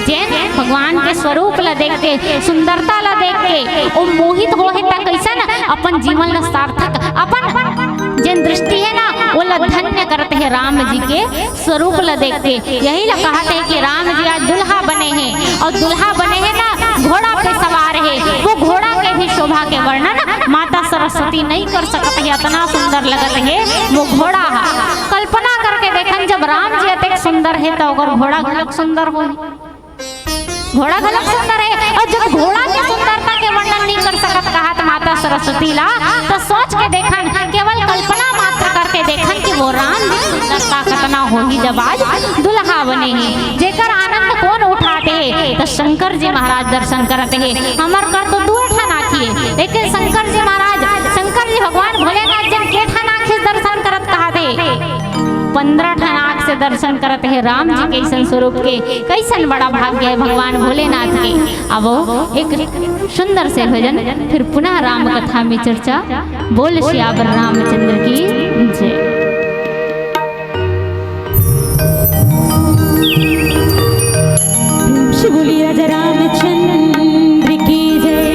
जेन भगवान के स्वरूप ला देख के, सुंदरता ला देख के, वो मोहित होहे, त कइसन अपन जीवन ला सार्थक, अपन जेन दृष्टि हे ना, वो ला धन्य करत हे राम जी के स्वरूप ल देख के। यही ल कहत हे कि राम जी आज दुल्हा बने हे, अउ दुल्हा बने हे ना, घोड़ा पे सवार हे। वो घोड़ा के भी शोभा के वर्णन माता सरस्वती नइ कर सकत हे, अतना सुंदर लगत हे वो घोड़ा ह। कल्पना करके देखन, जब राम जी अतेक सुंदर हे, त ओकर घोड़ा घलोक सुंदर होही। घोड़ा घलोक सुंदर हे, अउ जब घोड़ा के सुंदरता के वर्णन नइ कर सकत कहत माता सरस्वती ला, त सोच के देखन, केवल कल्पना मात्र करके देखन कि वो राम जी सुंदरता कतना होही जब आज दुल्हा बने हे, जेकर आनंद कोन उठात हे? त शंकर जी महाराज दर्शन करत हे। हमर कर तो दू ठन आँखी हे, लेकिन शंकर जी महाराज, शंकर जी भगवान भोलेनाथ जी के ठन आँखी दर्शन करत कहत हे? पंद्रह ठन आँख से दर्शन करत हे राम जी के अइसन स्वरूप के। कइसन बड़ा भाग्य हे भगवान भोलेनाथ के। अब एक सुंदर से भजन, फिर पुनः राम कथा में चर्चा। बोल सियावर रामचंद्र की जय। प्रेम से बोलिए राजा रामचंद्र की जय।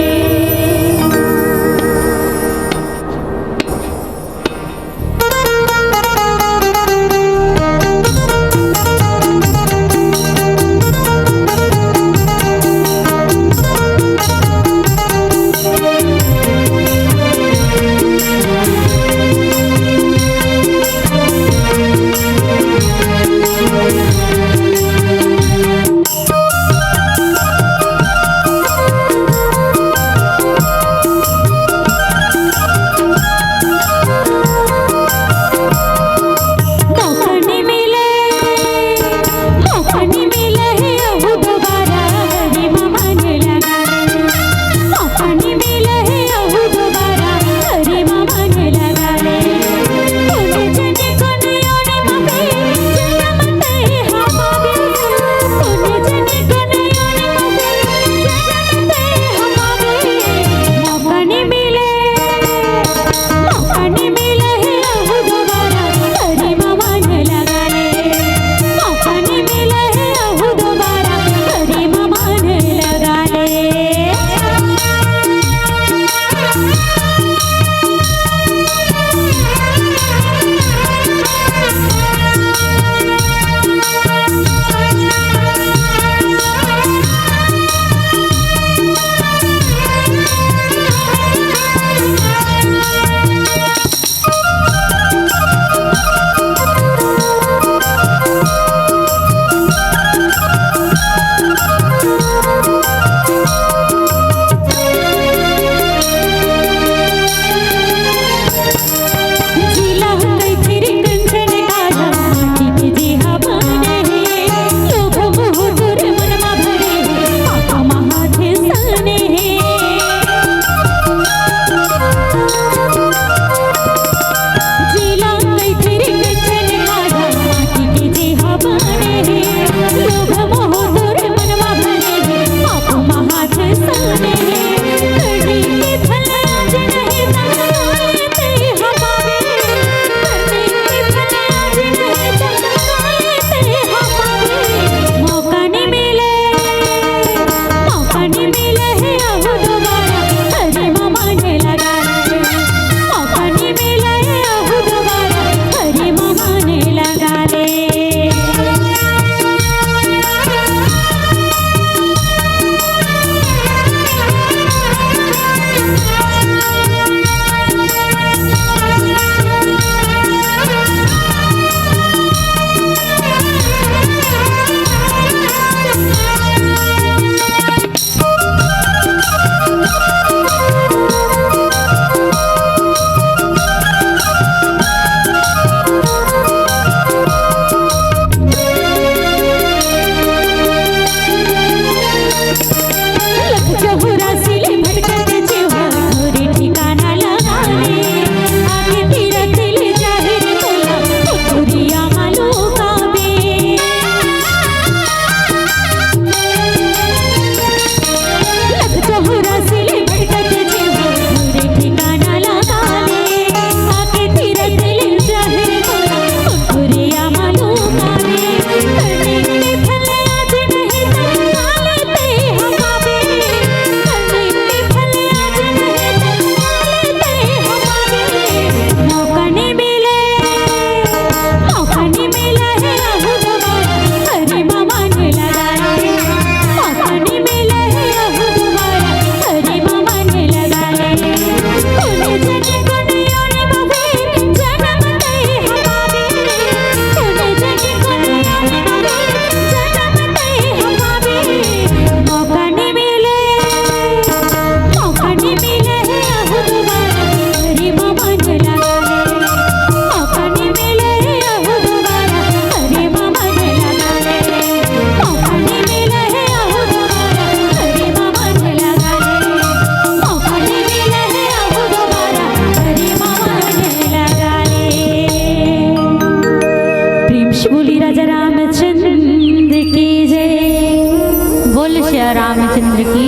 रामचंद्र की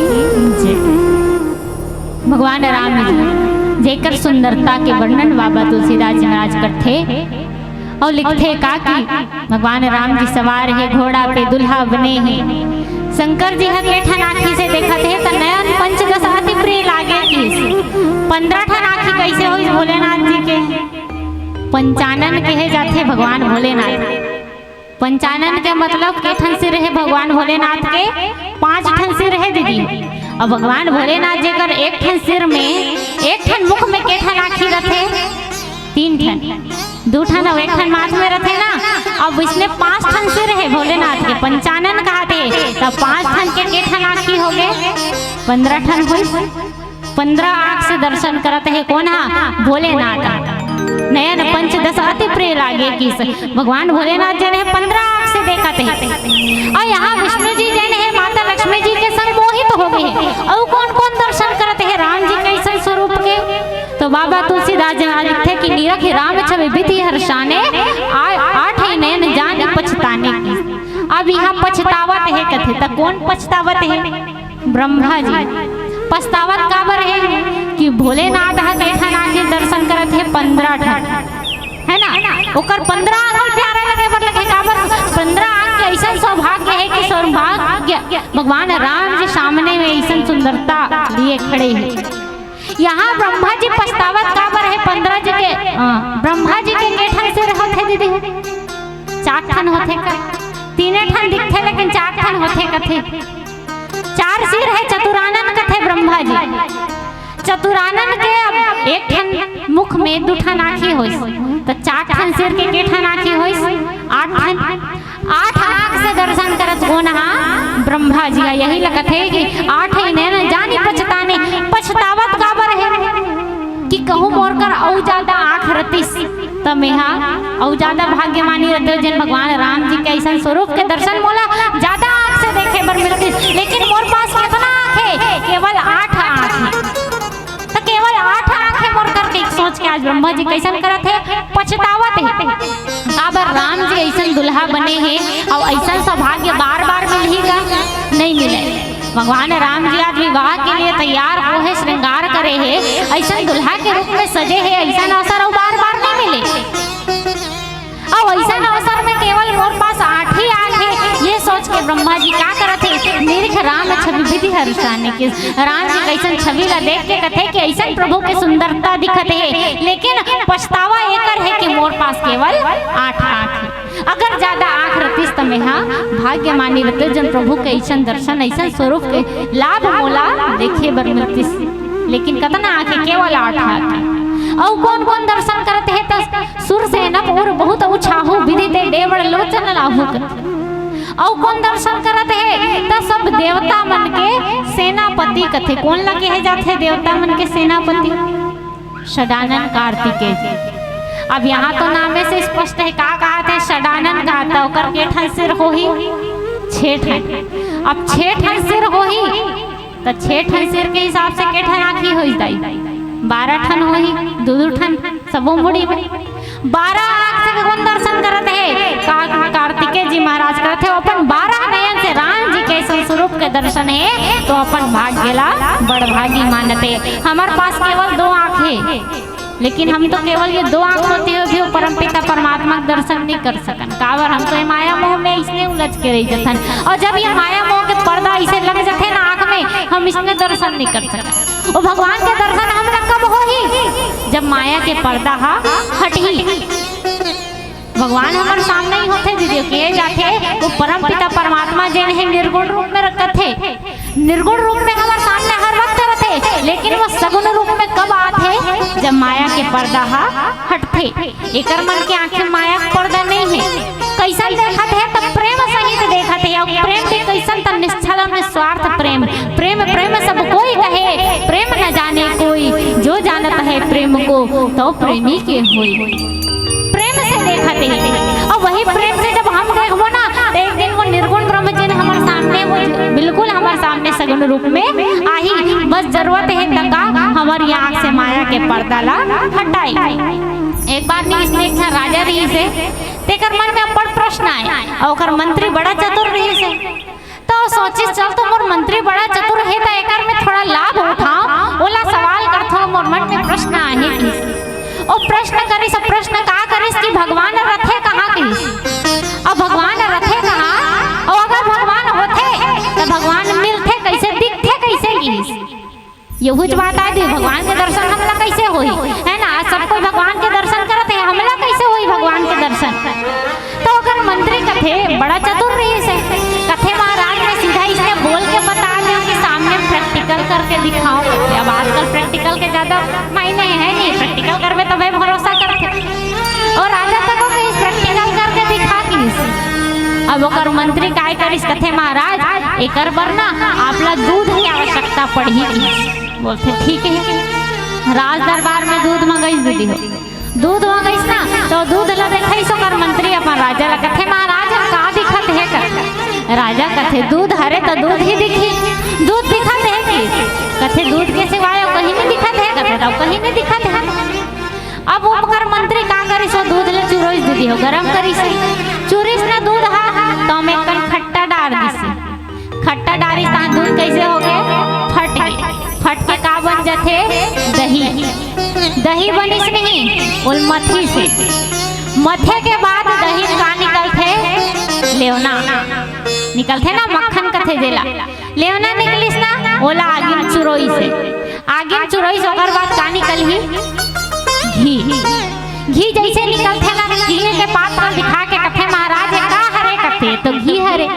जय। भगवान राम जी जेकर सुंदरता के वर्णन बाबा तुलसीदास जी महाराज करथे अउ लिखथे का कि भगवान राम जी सवार हे घोड़ा पे दुल्हा बने हे। शंकर जी ह के ठन आँखी से देखत हे त नयन पंचदश अति प्रिय लागे किस। पंद्रह ठन आँखी कैसे होइस भोलेनाथ जी के? पंचानन कहे जाथे भगवान भोलेनाथ। पंचानन के मतलब के ठन सिर हे भगवान भोलेनाथ के? पांच ठन सिर हे दीदी। अब भगवान भोलेनाथ जेकर एक ठन सिर में, एक ठन मुख में के ठन आँखी रथे? तीन ठन। दू ठन अउ एक ठन माथ में रथे ना। अब इसने पांच ठन सिर हे भोलेनाथ के, पंचानन कहाथे, त पांच ठन के के ठन आँखी हो गे? पंद्रह ठन होइस। पंद्रह आँख से दर्शन करत हे कोन हा? भोलेनाथ। नयन पंचदश अति प्रिय लागे किस। भगवान भोलेनाथ जेन हे पंद्रह आँख से देखत हे। अउ यहाँ विष्णु जी जेन हे माता लक्ष्मी जी के संग मोहित हो गे हे। अउ कोन कोन दर्शन करत हे राम जी के अइसन स्वरूप के? तो बाबा तुलसीदास जी महाराज लिखथे कि निरखि राम छवि बिधि हर्षाने, आ-, आठ ही नयन जानि पछताने किस। अब यहाँ पछतावत हे कथे, त कोन पछतावत हे? ब्रह्मा जी। पछतावत काबर हे कि भोलेनाथ ह के ठन आँखी दर्शन करत हे? पंद्रह ठन, हे ना? ओकर पंद्रह आँखी प्यारा लगे बर लगे, काबर? पंद्रह आँखी के अइसन सौभाग्य हे कि सौभाग्य भगवान राम जी सामने में अइसन सुंदरता लिए खड़े हे। यहाँ ब्रह्मा जी पछतावत काबर हे? पंद्रह जी के, अ, ब्रह्मा जी के के ठन सिर होथे दीदी? चार ठन होथे का? तीने ठन दिखथे लेकिन चार ठन होथे कथे। चार सिर हे चतुरानन कथे ब्रह्मा जी। चतुरानन के अब एक ठन मुख में दू ठन आँखी होइस, त चार ठन सिर के के ठन आँखी होइस? आठ ठन। आठ आँख से दर्शन करत कोन हा? ब्रह्मा जी हा। यही ल कथे कि आठ ही नैन जानी पछताने। पछतावत काबर हे कि कहूँ मोर कर अउ जादा आँख रतिस त मेहा अउ जादा भाग्यमानी रहितेंव, जेन भगवान राम जी के अइसन स्वरूप के दर्शन मोला जादा आँख से देखे बर मिलतिस। लेकिन मोर पास केतना आँख हे? केवल आठ आँख हे। त केवल आठ आँख हे मोर करके सोच के आज ब्रह्मा जी कइसन करत हे, पछतावत हे। काबर राम जी अइसन दुल्हा बने हे अउ अइसन सौभाग्य बार बार मिलही का? नइ मिले। भगवान राम जी आज विवाह के लिए तैयार हो हे, श्रृंगार करे हे, अइसन दुल्हा के रूप में सजे हे, अइसन अवसर अउ बार बार नइ मिले। अउ अइसन अवसर में केवल मोर पास आठ ही आँख हे, ये सोच के ब्रह्मा जी का करत हे, निरखि राम छवि बिधि हर्षाने किस। राम जी कइसन छवि ला देख के कथे कि अइसन प्रभु के सुंदरता दिखत हे, लेकिन पछतावा एकर हे कि मोर पास केवल आठ आँख हे। अगर जादा आँख रतिस त मेहा भाग्यमानी रहितेंव, जेन प्रभु के अइसन दर्शन, अइसन स्वरूप के लाभ मोला देखे बर मिलतिस। लेकिन कतना आँख हे? केवल आठ आँख हे। अउ कोन कोन दर्शन करत हे? त सुर सेनक उर बहुत उछाहू, बिधि ते डेवढ़ लोचन लाहू कथे। अउ कोन दर्शन करत हे? त सब देवता मन के सेनापति कथे। कोन ला कहे जाथे देवता मन के सेनापति? षडानन कार्तिकेय जी। अब यहाँ तो नामे से स्पष्ट हे, का कहाथे? षडानन कहाथे। ओकर के ठन सिर होही? छे ठन। अब छे ठन सिर होही, त छे ठन सिर के हिसाब से के ठन आँखी होही दाई? बारह ठन होही, दू दू ठन, सबो मुड़ी में। बारह आँख से कोन दर्शन करत हे? का-, कार्तिकेय जी महाराज करत हे। अपन बारह नयन से राम जी के अइसन स्वरूप के दर्शन हे, तो अपन भाग्य ला बड़ भागी मानत हे। हमर पास केवल दो आँख हे, लेकिन हम तो केवल ये दो आँख होते हुए भी वो परमपिता परमात्मा के दर्शन नइ कर सकन। काबर? हम तो ये माया मोह में अइसने उलझ के रहि जथन। अउ जब ये माया मोह के पर्दा अइसे लग जथे ना आँख में, हम अइसने दर्शन नइ कर सकन। वो भगवान के दर्शन हमला कब होही? जब माया के पर्दा हा हटही। भगवान हमर सामने ही होथे दीदी, कहे जाथे, वो परमपिता परमात्मा जेन हे निर्गुण रूप में रखत हे। निर्गुण रूप में हमर सामने हर वक्त रथे, लेकिन वो सगुण रूप में कब आथे? जब माया के पर्दा हा हटथे। एकर मन के आँखी माया के पर्दा नइ हे। कइसन देखत हे? त प्रेम सहित देखत हे। अउ प्रेम भी कइसन? त निश्छल अउ निस्वार्थ प्रेम। प्रेम प्रेम सब कोई कहे, प्रेम न जाने कोई, जो जानत है प्रेम को, तो प्रेमी के होई। प्रेम से देखत हे। अउ वही प्रेम से जब हम देखबो ना, त एक दिन वो निर्गुण ब्रह्म जेन हमर सामने, वो बिल्कुल हमर सामने सगुण रूप में आही। बस जरूरत हे त का, हमर ये आँख से माया के पर्दा ला हटाई। एक बार नी, इसने एक ठा राजा रहिस हे, तेकर मन में अब्बड़ प्रश्न आए, अउ ओकर मंत्री बड़ा चतुर रहिस हे। सोचिस, चल तो मोर मंत्री बड़ा चतुर हे, त एकर में थोड़ा लाभ उठाओ, ओला सवाल करथो, मोर मन में प्रश्न आहे कहिस। ओ प्रश्न करिस, अब प्रश्न का करिस कि भगवान रथे कहाँ कहिस। अब भगवान रथे कहाँ, अउ अगर भगवान होथे त भगवान मिलथे कइसे, दिखथे कइसे कहिस। यहूच बात आय दे, भगवान के दर्शन हमला कइसे होही, है ना? आज सब कोई भगवान के दर्शन करत हे, हमला कइसे होही भगवान के दर्शन? तो ओकर मंत्री कथे, बड़ा चतुर रहिस हे, कथे, महाराज, मैं सीधा इसने बोल के बता देंव कि सामने प्रैक्टिकल करके दिखाओ। अब आजकल प्रैक्टिकल के ज्यादा मायने हे नहीं, प्रैक्टिकल करबे तभे भरोसा करथे। अउ राजा तको कहिस, प्रैक्टिकल करके दिखा कहिस। अब ओकर मंत्री काय करिस, कथे, महाराज, एकर बर ना आप ला दूध के आवश्यकता पड़ही कहिस। बोलथे, ठीक हे। राज दरबार में दूध मंगइस दीदी हो, दूध मंगइस ना, तो दूध ला देखइस ओकर मंत्री अपन राजा ला, कथे, महाराज, का दिखत हे? कथे, राजा कथे, दूध हरे त दूध ही दिखही, दूध दिखत हे कि? कथे, दूध के सिवाय अउ कहीं नहीं दिखत हे। कथे, तब कहीं नहीं दिखत हे। अब ओकर मंत्री का करिस, ओ दूध ला चुरोइस दीदी हो, गरम करिस, चुरिस ना दूध हा, त ओमे एक कन खट्टा डार दिस। खट्टा डारिस तहां दूध कइसे होगे? फट गे। फट के का बन जाथे? दही। दही बनिस नहीं, ओला मथिस। मथे के बाद दही का निकलथे? लेवना निकलथे ना, मक्खन कथे जेला। लेवना निकलिस ना, ओला आगी म चुरोइस। आगी म चुरोइस, ओकर बाद का निकलही? घी। घी जइसे निकलथे ना, घी के पात्र दिखा के कथे, महाराज, ये का हरे? कथे, तो घी हरे।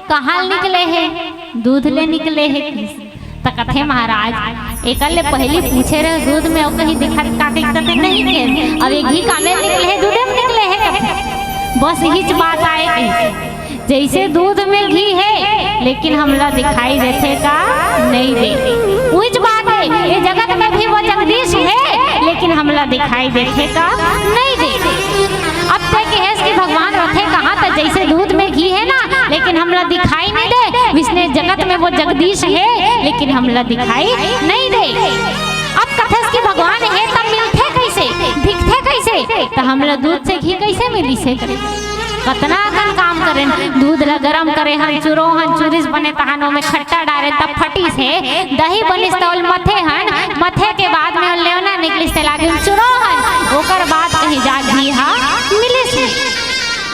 कहाँ ले निकले हे? दूध ले निकले हे। त कथे, महाराज, एकर ले पहिली पूछे रहे दूध में, अउ कहीं दिखत का, कथे नहीं हे। अब ये घी कामे निकले हे? दूधे में निकले हे। कथे, बस इहीच बात आय कहिस। जइसे दूध में घी हे, लेकिन हमला दिखाई देथे का? नहीं दे। उहीच बात हे, ये जगत में भी वो जगदीश हे, लेकिन हमला दिखाई देथे का? नहीं दे। अब तैं कहेस कि भगवान रथे कहाँ, त जइसे दूध में घी हे ना, लेकिन हमला दिखाई नहीं दे, वइसने जगत में वो जगदीश हे, लेकिन हमला दिखाई नहीं दे। अब कथस कि भगवान हे, त मिलथे कइसे, दिखथे कइसे, त हमला दूध से घी कइसे मिलिस हे? कतना अकन काम करेन, दूध ला गरम करे हन, चुरो हन, चुरिस बने तहान ओमे खट्टा डारे, तब फटिस हे। दही बनिस त ओला मथे हन, मथे के बाद में ओला लेवना निकलिस, तेला आगी म चुरो हन, ओकर बाद कहीं जाके घी हा मिलिस हे।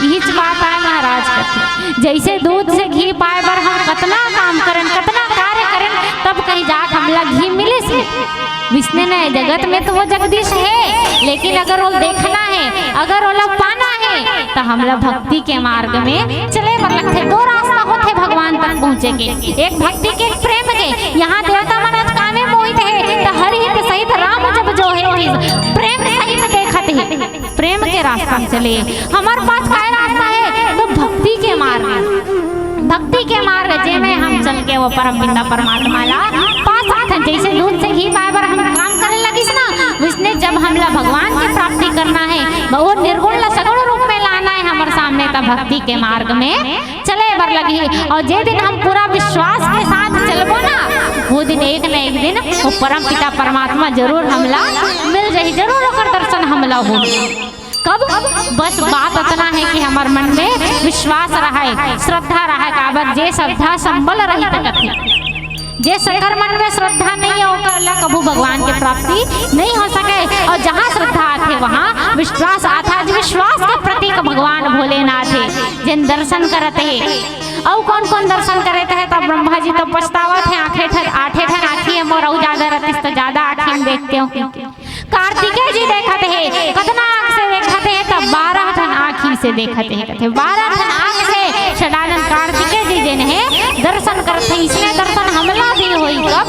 इहीच बात आय महाराज कथे, जइसे दूध से घी पाए बर हम कतना काम करेन, कतना कार्य करेन, तब कहीं जाके हमला घी मिलिस हे। वइसने न, जगत में तो वो जगदीश हे, लेकिन अगर ओला देखना हे, अगर ओला पाना हे, त हमला भक्ति के मार्ग में चले बर लगथे। दो रास्ता होथे भगवान तक पहुँचे के, एक भक्ति के, एक प्रेम के। यहाँ देवता मन अतका में मोहित हे, त हरि हित सहित राम जब जो हे, प्रेम सहित देखत हे, प्रेम के रास्ता में चले। हमर पास काय रास्ता हे? त भक्ति के मार्ग। भक्ति के मार्ग, जेमे हम चल के वो परम पिता परमात्मा ला पा सकथन। जइसे दूध से घी पाए बर हम काम करे लगिस ना, वइसने जब हमला भगवान के प्राप्ति करना हे, वो निर्गुण ला सगुण रूप में लाना हे हमर सामने, त भक्ति के मार्ग में चले बर लगही। अउ जे दिन हम पूरा विश्वास के साथ चलबो ना, वो दिन एक न एक दिन वो परम पिता परमात्मा जरूर हमला मिल जाही, जरूर ओकर दर्शन हमला होही। कब? बस बात अतना हे कि हमर मन में विश्वास रहय, श्रद्धा रहय। काबर? जे श्रद्धा संबल रहित कथे, जे सकर मन में श्रद्धा नहीं हे, ओकर ला कभू भगवान के प्राप्ति नहीं हो सके। अउ जहाँ श्रद्धा आथे, वहाँ विश्वास आथे। आज विश्वास के प्रतीक भगवान भोलेनाथ हे, जेन दर्शन करत हे। अउ कौन कौन दर्शन करत हे? त ब्रह्मा जी तो पछतावत हे, आठे ठन, आठे ठन आँखी हे मोर, अउ ज्यादा रहतिस त ज्यादा आँखी में देखतेंव। कार्तिकेय जी देखत हे, कतना आँख से देखत हे? त बारह ठन आँखी से देखत हे। कथे, बारह ठन आँख से सदानंद कार्तिकेय जी जेन हे, दर्शन करत हे। इसने दर्शन हमला भी होही कब?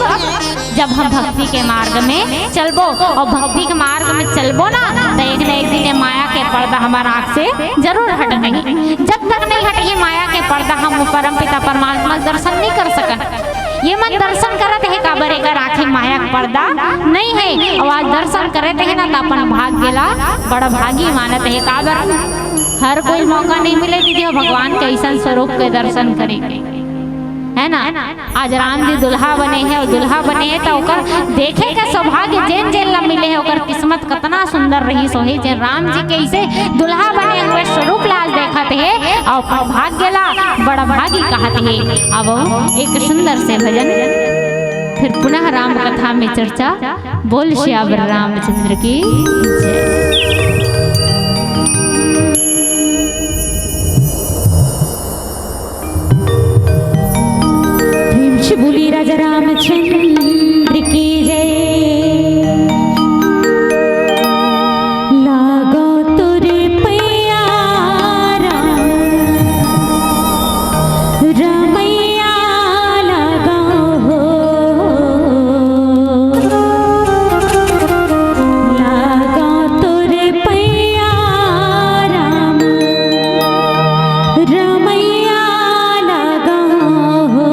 जब हम भक्ति के मार्ग में चलबो, अउ भक्ति के मार्ग में चलबो ना, त एक न एक दिन ये माया के पर्दा हमर आँख से जरूर हटही। जब तक नहीं हटही माया के पर्दा, हम परम पिता परमात्मा के दर्शन नहीं कर सकन। ये मन दर्शन करत हे, काबर? एकर आँखी माया के पर्दा नहीं हे। अउ आज दर्शन करत हे ना, त अपन भाग्य ला बड़ा भागी मानत हे। काबर? हर कोई मौका नहीं मिले दीदी हो, भगवान के अइसन स्वरूप के दर्शन करे के, है ना? आज राम जी दुल्हा बने हे, अउ दुल्हा बने हे त ओकर देखे के सौभाग्य जेन जेन ला मिले हे, ओकर किस्मत किस्मत कतना सुंदर रहिस होही, जे राम जी के अइसे दुल्हा बने हुए स्वरूप ला आज देखत हे अउ भाग्य ला बड़ा भागी कहत हे। अब एक सुंदर से भजन, फिर पुनः राम कथा में चर्चा। बोल सियावर रामचंद्र की जय। प्रेम से बोली राजा रामचंद्र की जय। लागो तोरे पैया राम, रमैया लागो हो। लागो तोरे पैया राम, रमैया लागो हो।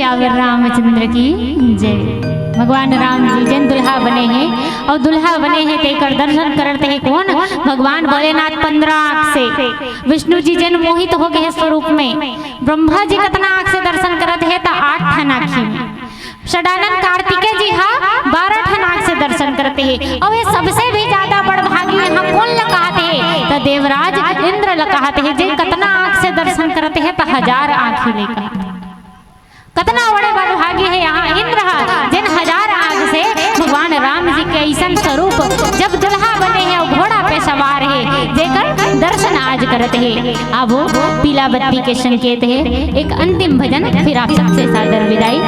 सियावर रामचंद्र की जय। भगवान राम जी जेन दुल्हा बने हे अउ दुल्हा बने हे तेकर दर्शन करत हे कोन? भगवान भोलेनाथ पंद्रह आँख से। विष्णु जी जेन मोहित हो गए हे स्वरूप में, ब्रह्मा जी कतना आँख से दर्शन करत हे त आठ ठन आँखी में। षडानन कार्तिकेय जी हा बारह ठन आँख से दर्शन करत हे। अउ ये सबसे भी ज्यादा बड़ भागी यहाँ कोन ल कहत हे? त देवराज इंद्र ल कहत हे, जे कतना आँख से दर्शन करत हे त हजार आँखी ले कहत। कतना बड़े बड़ भागी हे यहाँ इंद्र हा, जेन हजार आँख से भगवान राम जी के ऐसन स्वरूप, जब दुल्हा बने हे अउ घोड़ा पे सवार हे, जेकर दर्शन आज करत हे। अब वो पीला बत्ती के संकेत हे। एक अंतिम भजन, फिर आप सबसे सादर विदाई।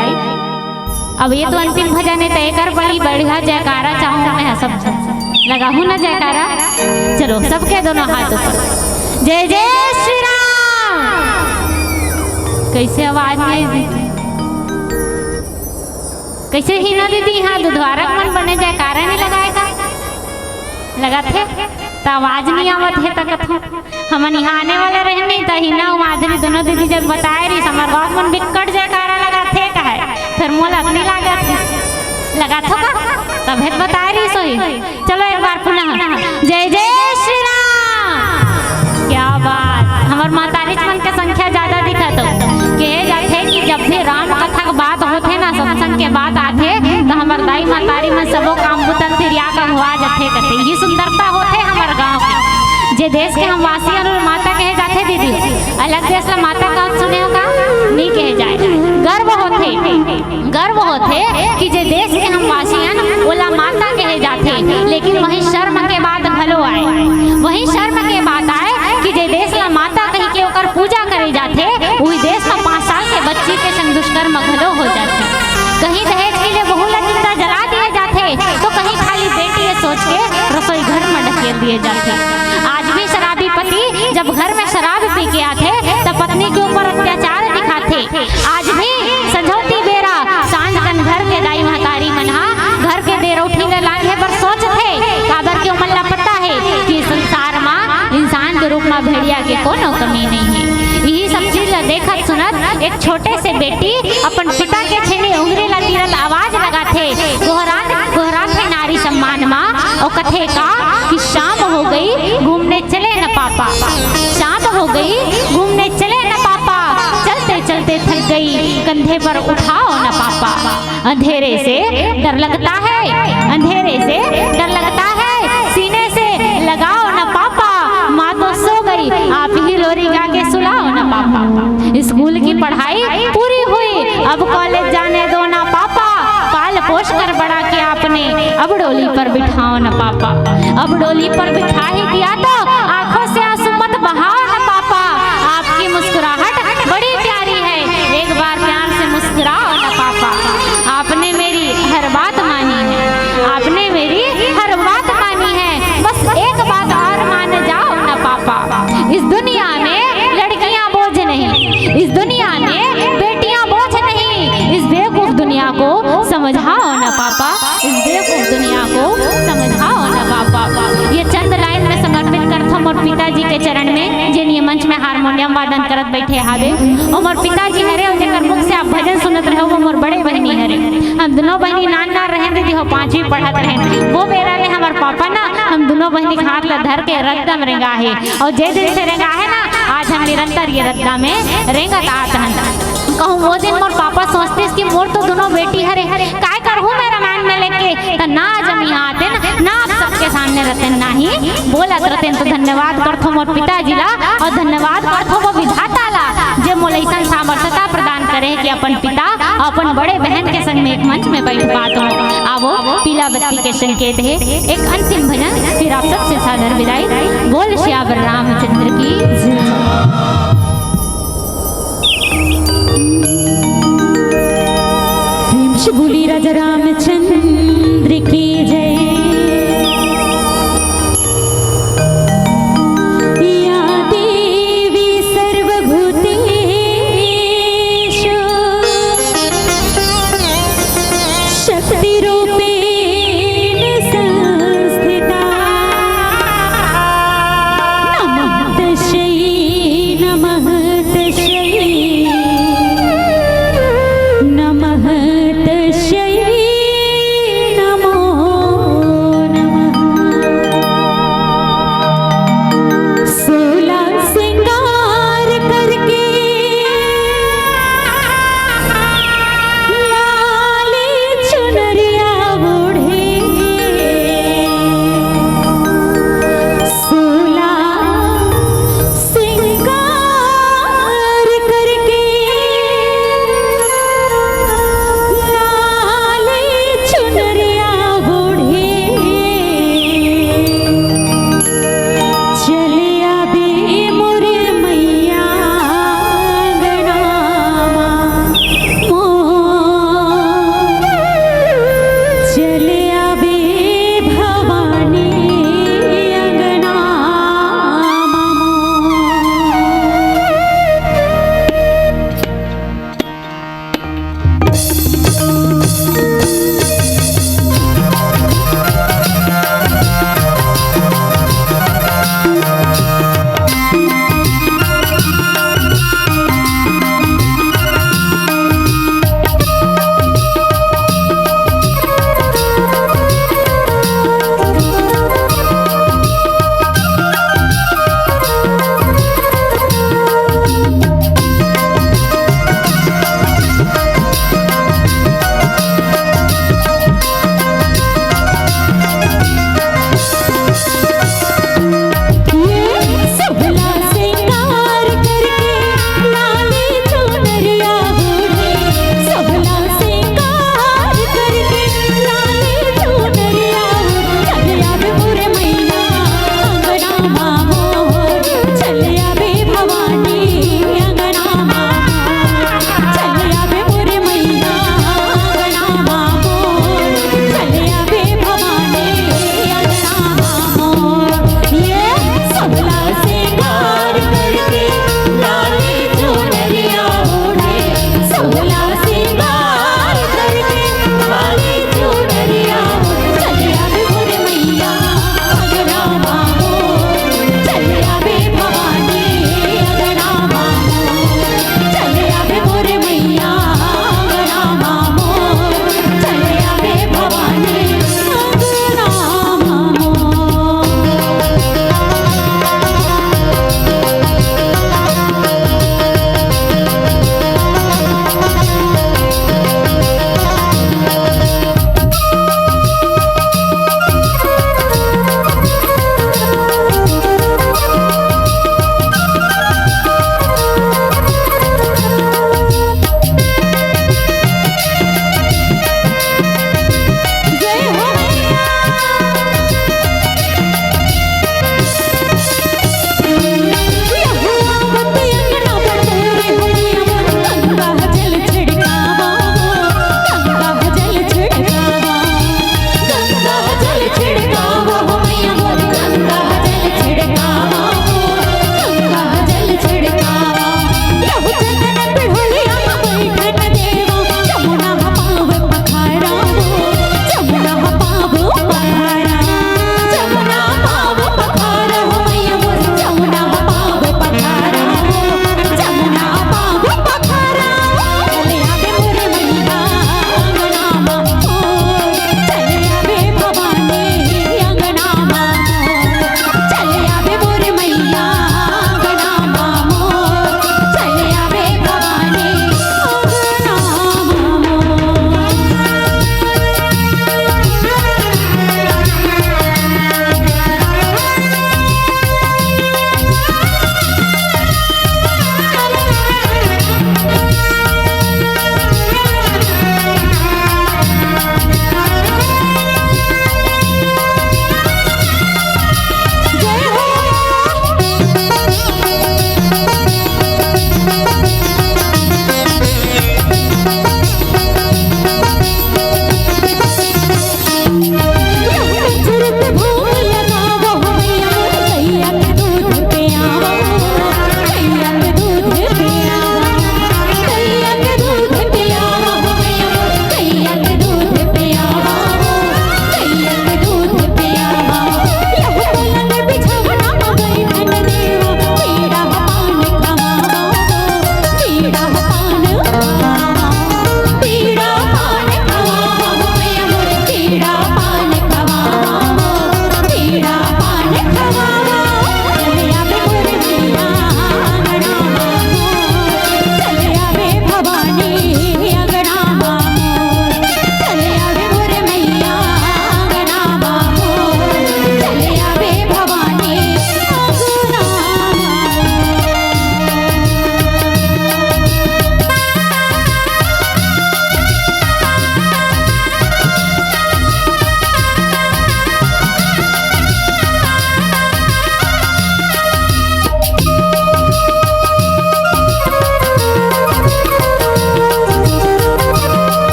अब ये तो अंतिम भजन हे, त एकर बड़ी बढ़िया जयकारा चाहूँ मैं, सब लगाहू ना जयकारा। चलो, सबके दोनों हाथ ऊपर। जय जय श्री राम। कैसे आवाज नहीं दी? कैसे हीना दीदी, यहाँ दुधवारक मन बने जयकारा नहीं लगाए का? लगाथे? त आवाज नहीं आवत हे त कथों। हमन यहाँ आने वाले रहे नहीं, त हीना अउ माधुरी दोनों दीदी जब बताए रही, हमर गाँव मन बिक्कट जयकारा लगाथे कहे, फिर मोला नहीं लागत हे। लगाथो का? तभे तो बताए रही सोई। चलो एक बार पुनः जय जय श्री राम। क्या बात, हमर महतारी मन के संख्या ज्यादा दिखत हो। कहे जाथे कि जब भी राम कथा के बात होथे ना, सत्संग के बात आथे, त हमर दाई महतारी मन सबो काम बुता तिरिया के हुआ जाथे कथे। यही सुंदरता होथे हमर गाँव के। जे देश के हम वासी हन, ओला माता कहे जाथे दीदी। अलग देश ला माता का सुने हो का? नहीं कहे जाए। गर्व होथे, गर्व होथे कि जे देश के हम वासी हन, ओला माता कहे जाथे। लेकिन वही शर्म के बात घलो आए, वही शर्म के बात आए कि जे देश ला माता कहि के ओकर पूजा करे जाथे, उही देश म पाँच साल के बच्ची के संग दुष्कर्म घलो हो जाथे। कहीं दहेज के लिए बहू ला जिंदा जला दिए जाथे, तो कहीं खाली बेटी ये सोच के रसोई घर में ढकेल दिए जाथे। आज भी शराबी पति जब घर में शराब पी के आथे, त पत्नी के ऊपर अत्याचार दिखाथे। आज भी संझौती बेरा सांझ कन घर के दाई महतारी मन हा घर के देरौठी ले लांघे बर सोचथे, काबर के ओमन ला पता हे कि संसार मा इंसान के रूप मा भेड़िया के कोनो कमी नहीं हे। यही सब चीज ला देखत सुनत एक छोटे से बेटी अपन पिता के छेनी उंगरी ला तीरत आवाज लगाथे, गोहरात गोहराथे नारी सम्मान मा, अउ कथे का कि शाम हो गई, घूमने चले न पापा। शाम हो गई, घूमने चले न पापा। चलते चलते थक गई, कंधे पर उठाओ न पापा। अंधेरे से डर लगता है, अंधेरे से डर लगता है, सीने से लगाओ न पापा। माँ तो सो गई, आप ही लोरी गा के सुलाओ न पापा। स्कूल की पढ़ाई पूरी हुई, अब कॉलेज जाने दो ना पापा। पाल पोस कर बड़ा किया आपने, अब डोली पर बिठाओ ना पापा। अब डोली पर बिठा ही दिया तो आंखों से आंसू मत बहाओ ना पापा। आपकी मुस्कुराहट बड़ी प्यारी है, एक बार प्यार से मुस्कुराओ ना पापा। आपने मेरी हर बात मानी है, आपने मेरी हर बात मानी है, बस एक बात और मान जाओ ना पापा। इस दुनिया में लड़कियां बोझ नहीं, इस दुनिया में बेटियां बोझ नहीं, इस बेवकूफ दुनिया को समझाओ ना पापा, इस बेवकूफ दुनिया को समझाओ ना पापा। ये चंद लाइन में समर्पित करथो मोर पिताजी के चरण में, जेन ये मंच में हारमोनियम वादन करत बैठे हावे। अउ मोर पिताजी हरे, अउ जेकर मुख से आप भजन सुनत रहे हो, वो मोर बड़े बहिनी हरे। हम दोनों बहिनी नान नान रहेन दीदी हो, पांचवी पढ़त रहेन। वो बेरा ले हमर पापा ना हम दोनों बहिनी के हाथ ला धर के रद्दा म रेंगा हे, अउ जे दिन से रेंगा हे ना, आज हम निरंतर ये रद्दा में रेंगत आत हन। कहूँ वो दिन मोर पापा सोचतेस कि मोर तो दोनों बेटी हरे, काय करहूँ मैं रामायण में लेके, त ना आज हम यहाँ आतेन, ना आप सबके सामने रहतेन, ना ही बोलत रहतेन। तो धन्यवाद करथो मोर पिताजी ला, अउ धन्यवाद करथो वो विधाता ला, जे मोला अइसन सामर्थ्यता प्रदान करे हे कि अपन पिता अउ अपन बड़े बहन के संग में एक मंच में बैठ पात हों। आवो, पीला बत्ती के संकेत हे, एक अंतिम भजन, फिर आप सबसे सादर विदाई। बोल सियावर रामचंद्र की जय। प्रेम से बोली राजा रामचंद्र की जय। या देवी सर्वभूतेषु शक्तिरूपेण संस्थिता। नमः तस्यै, नमः तस्यै।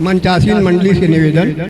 पंचासीन मंडली से निवेदन,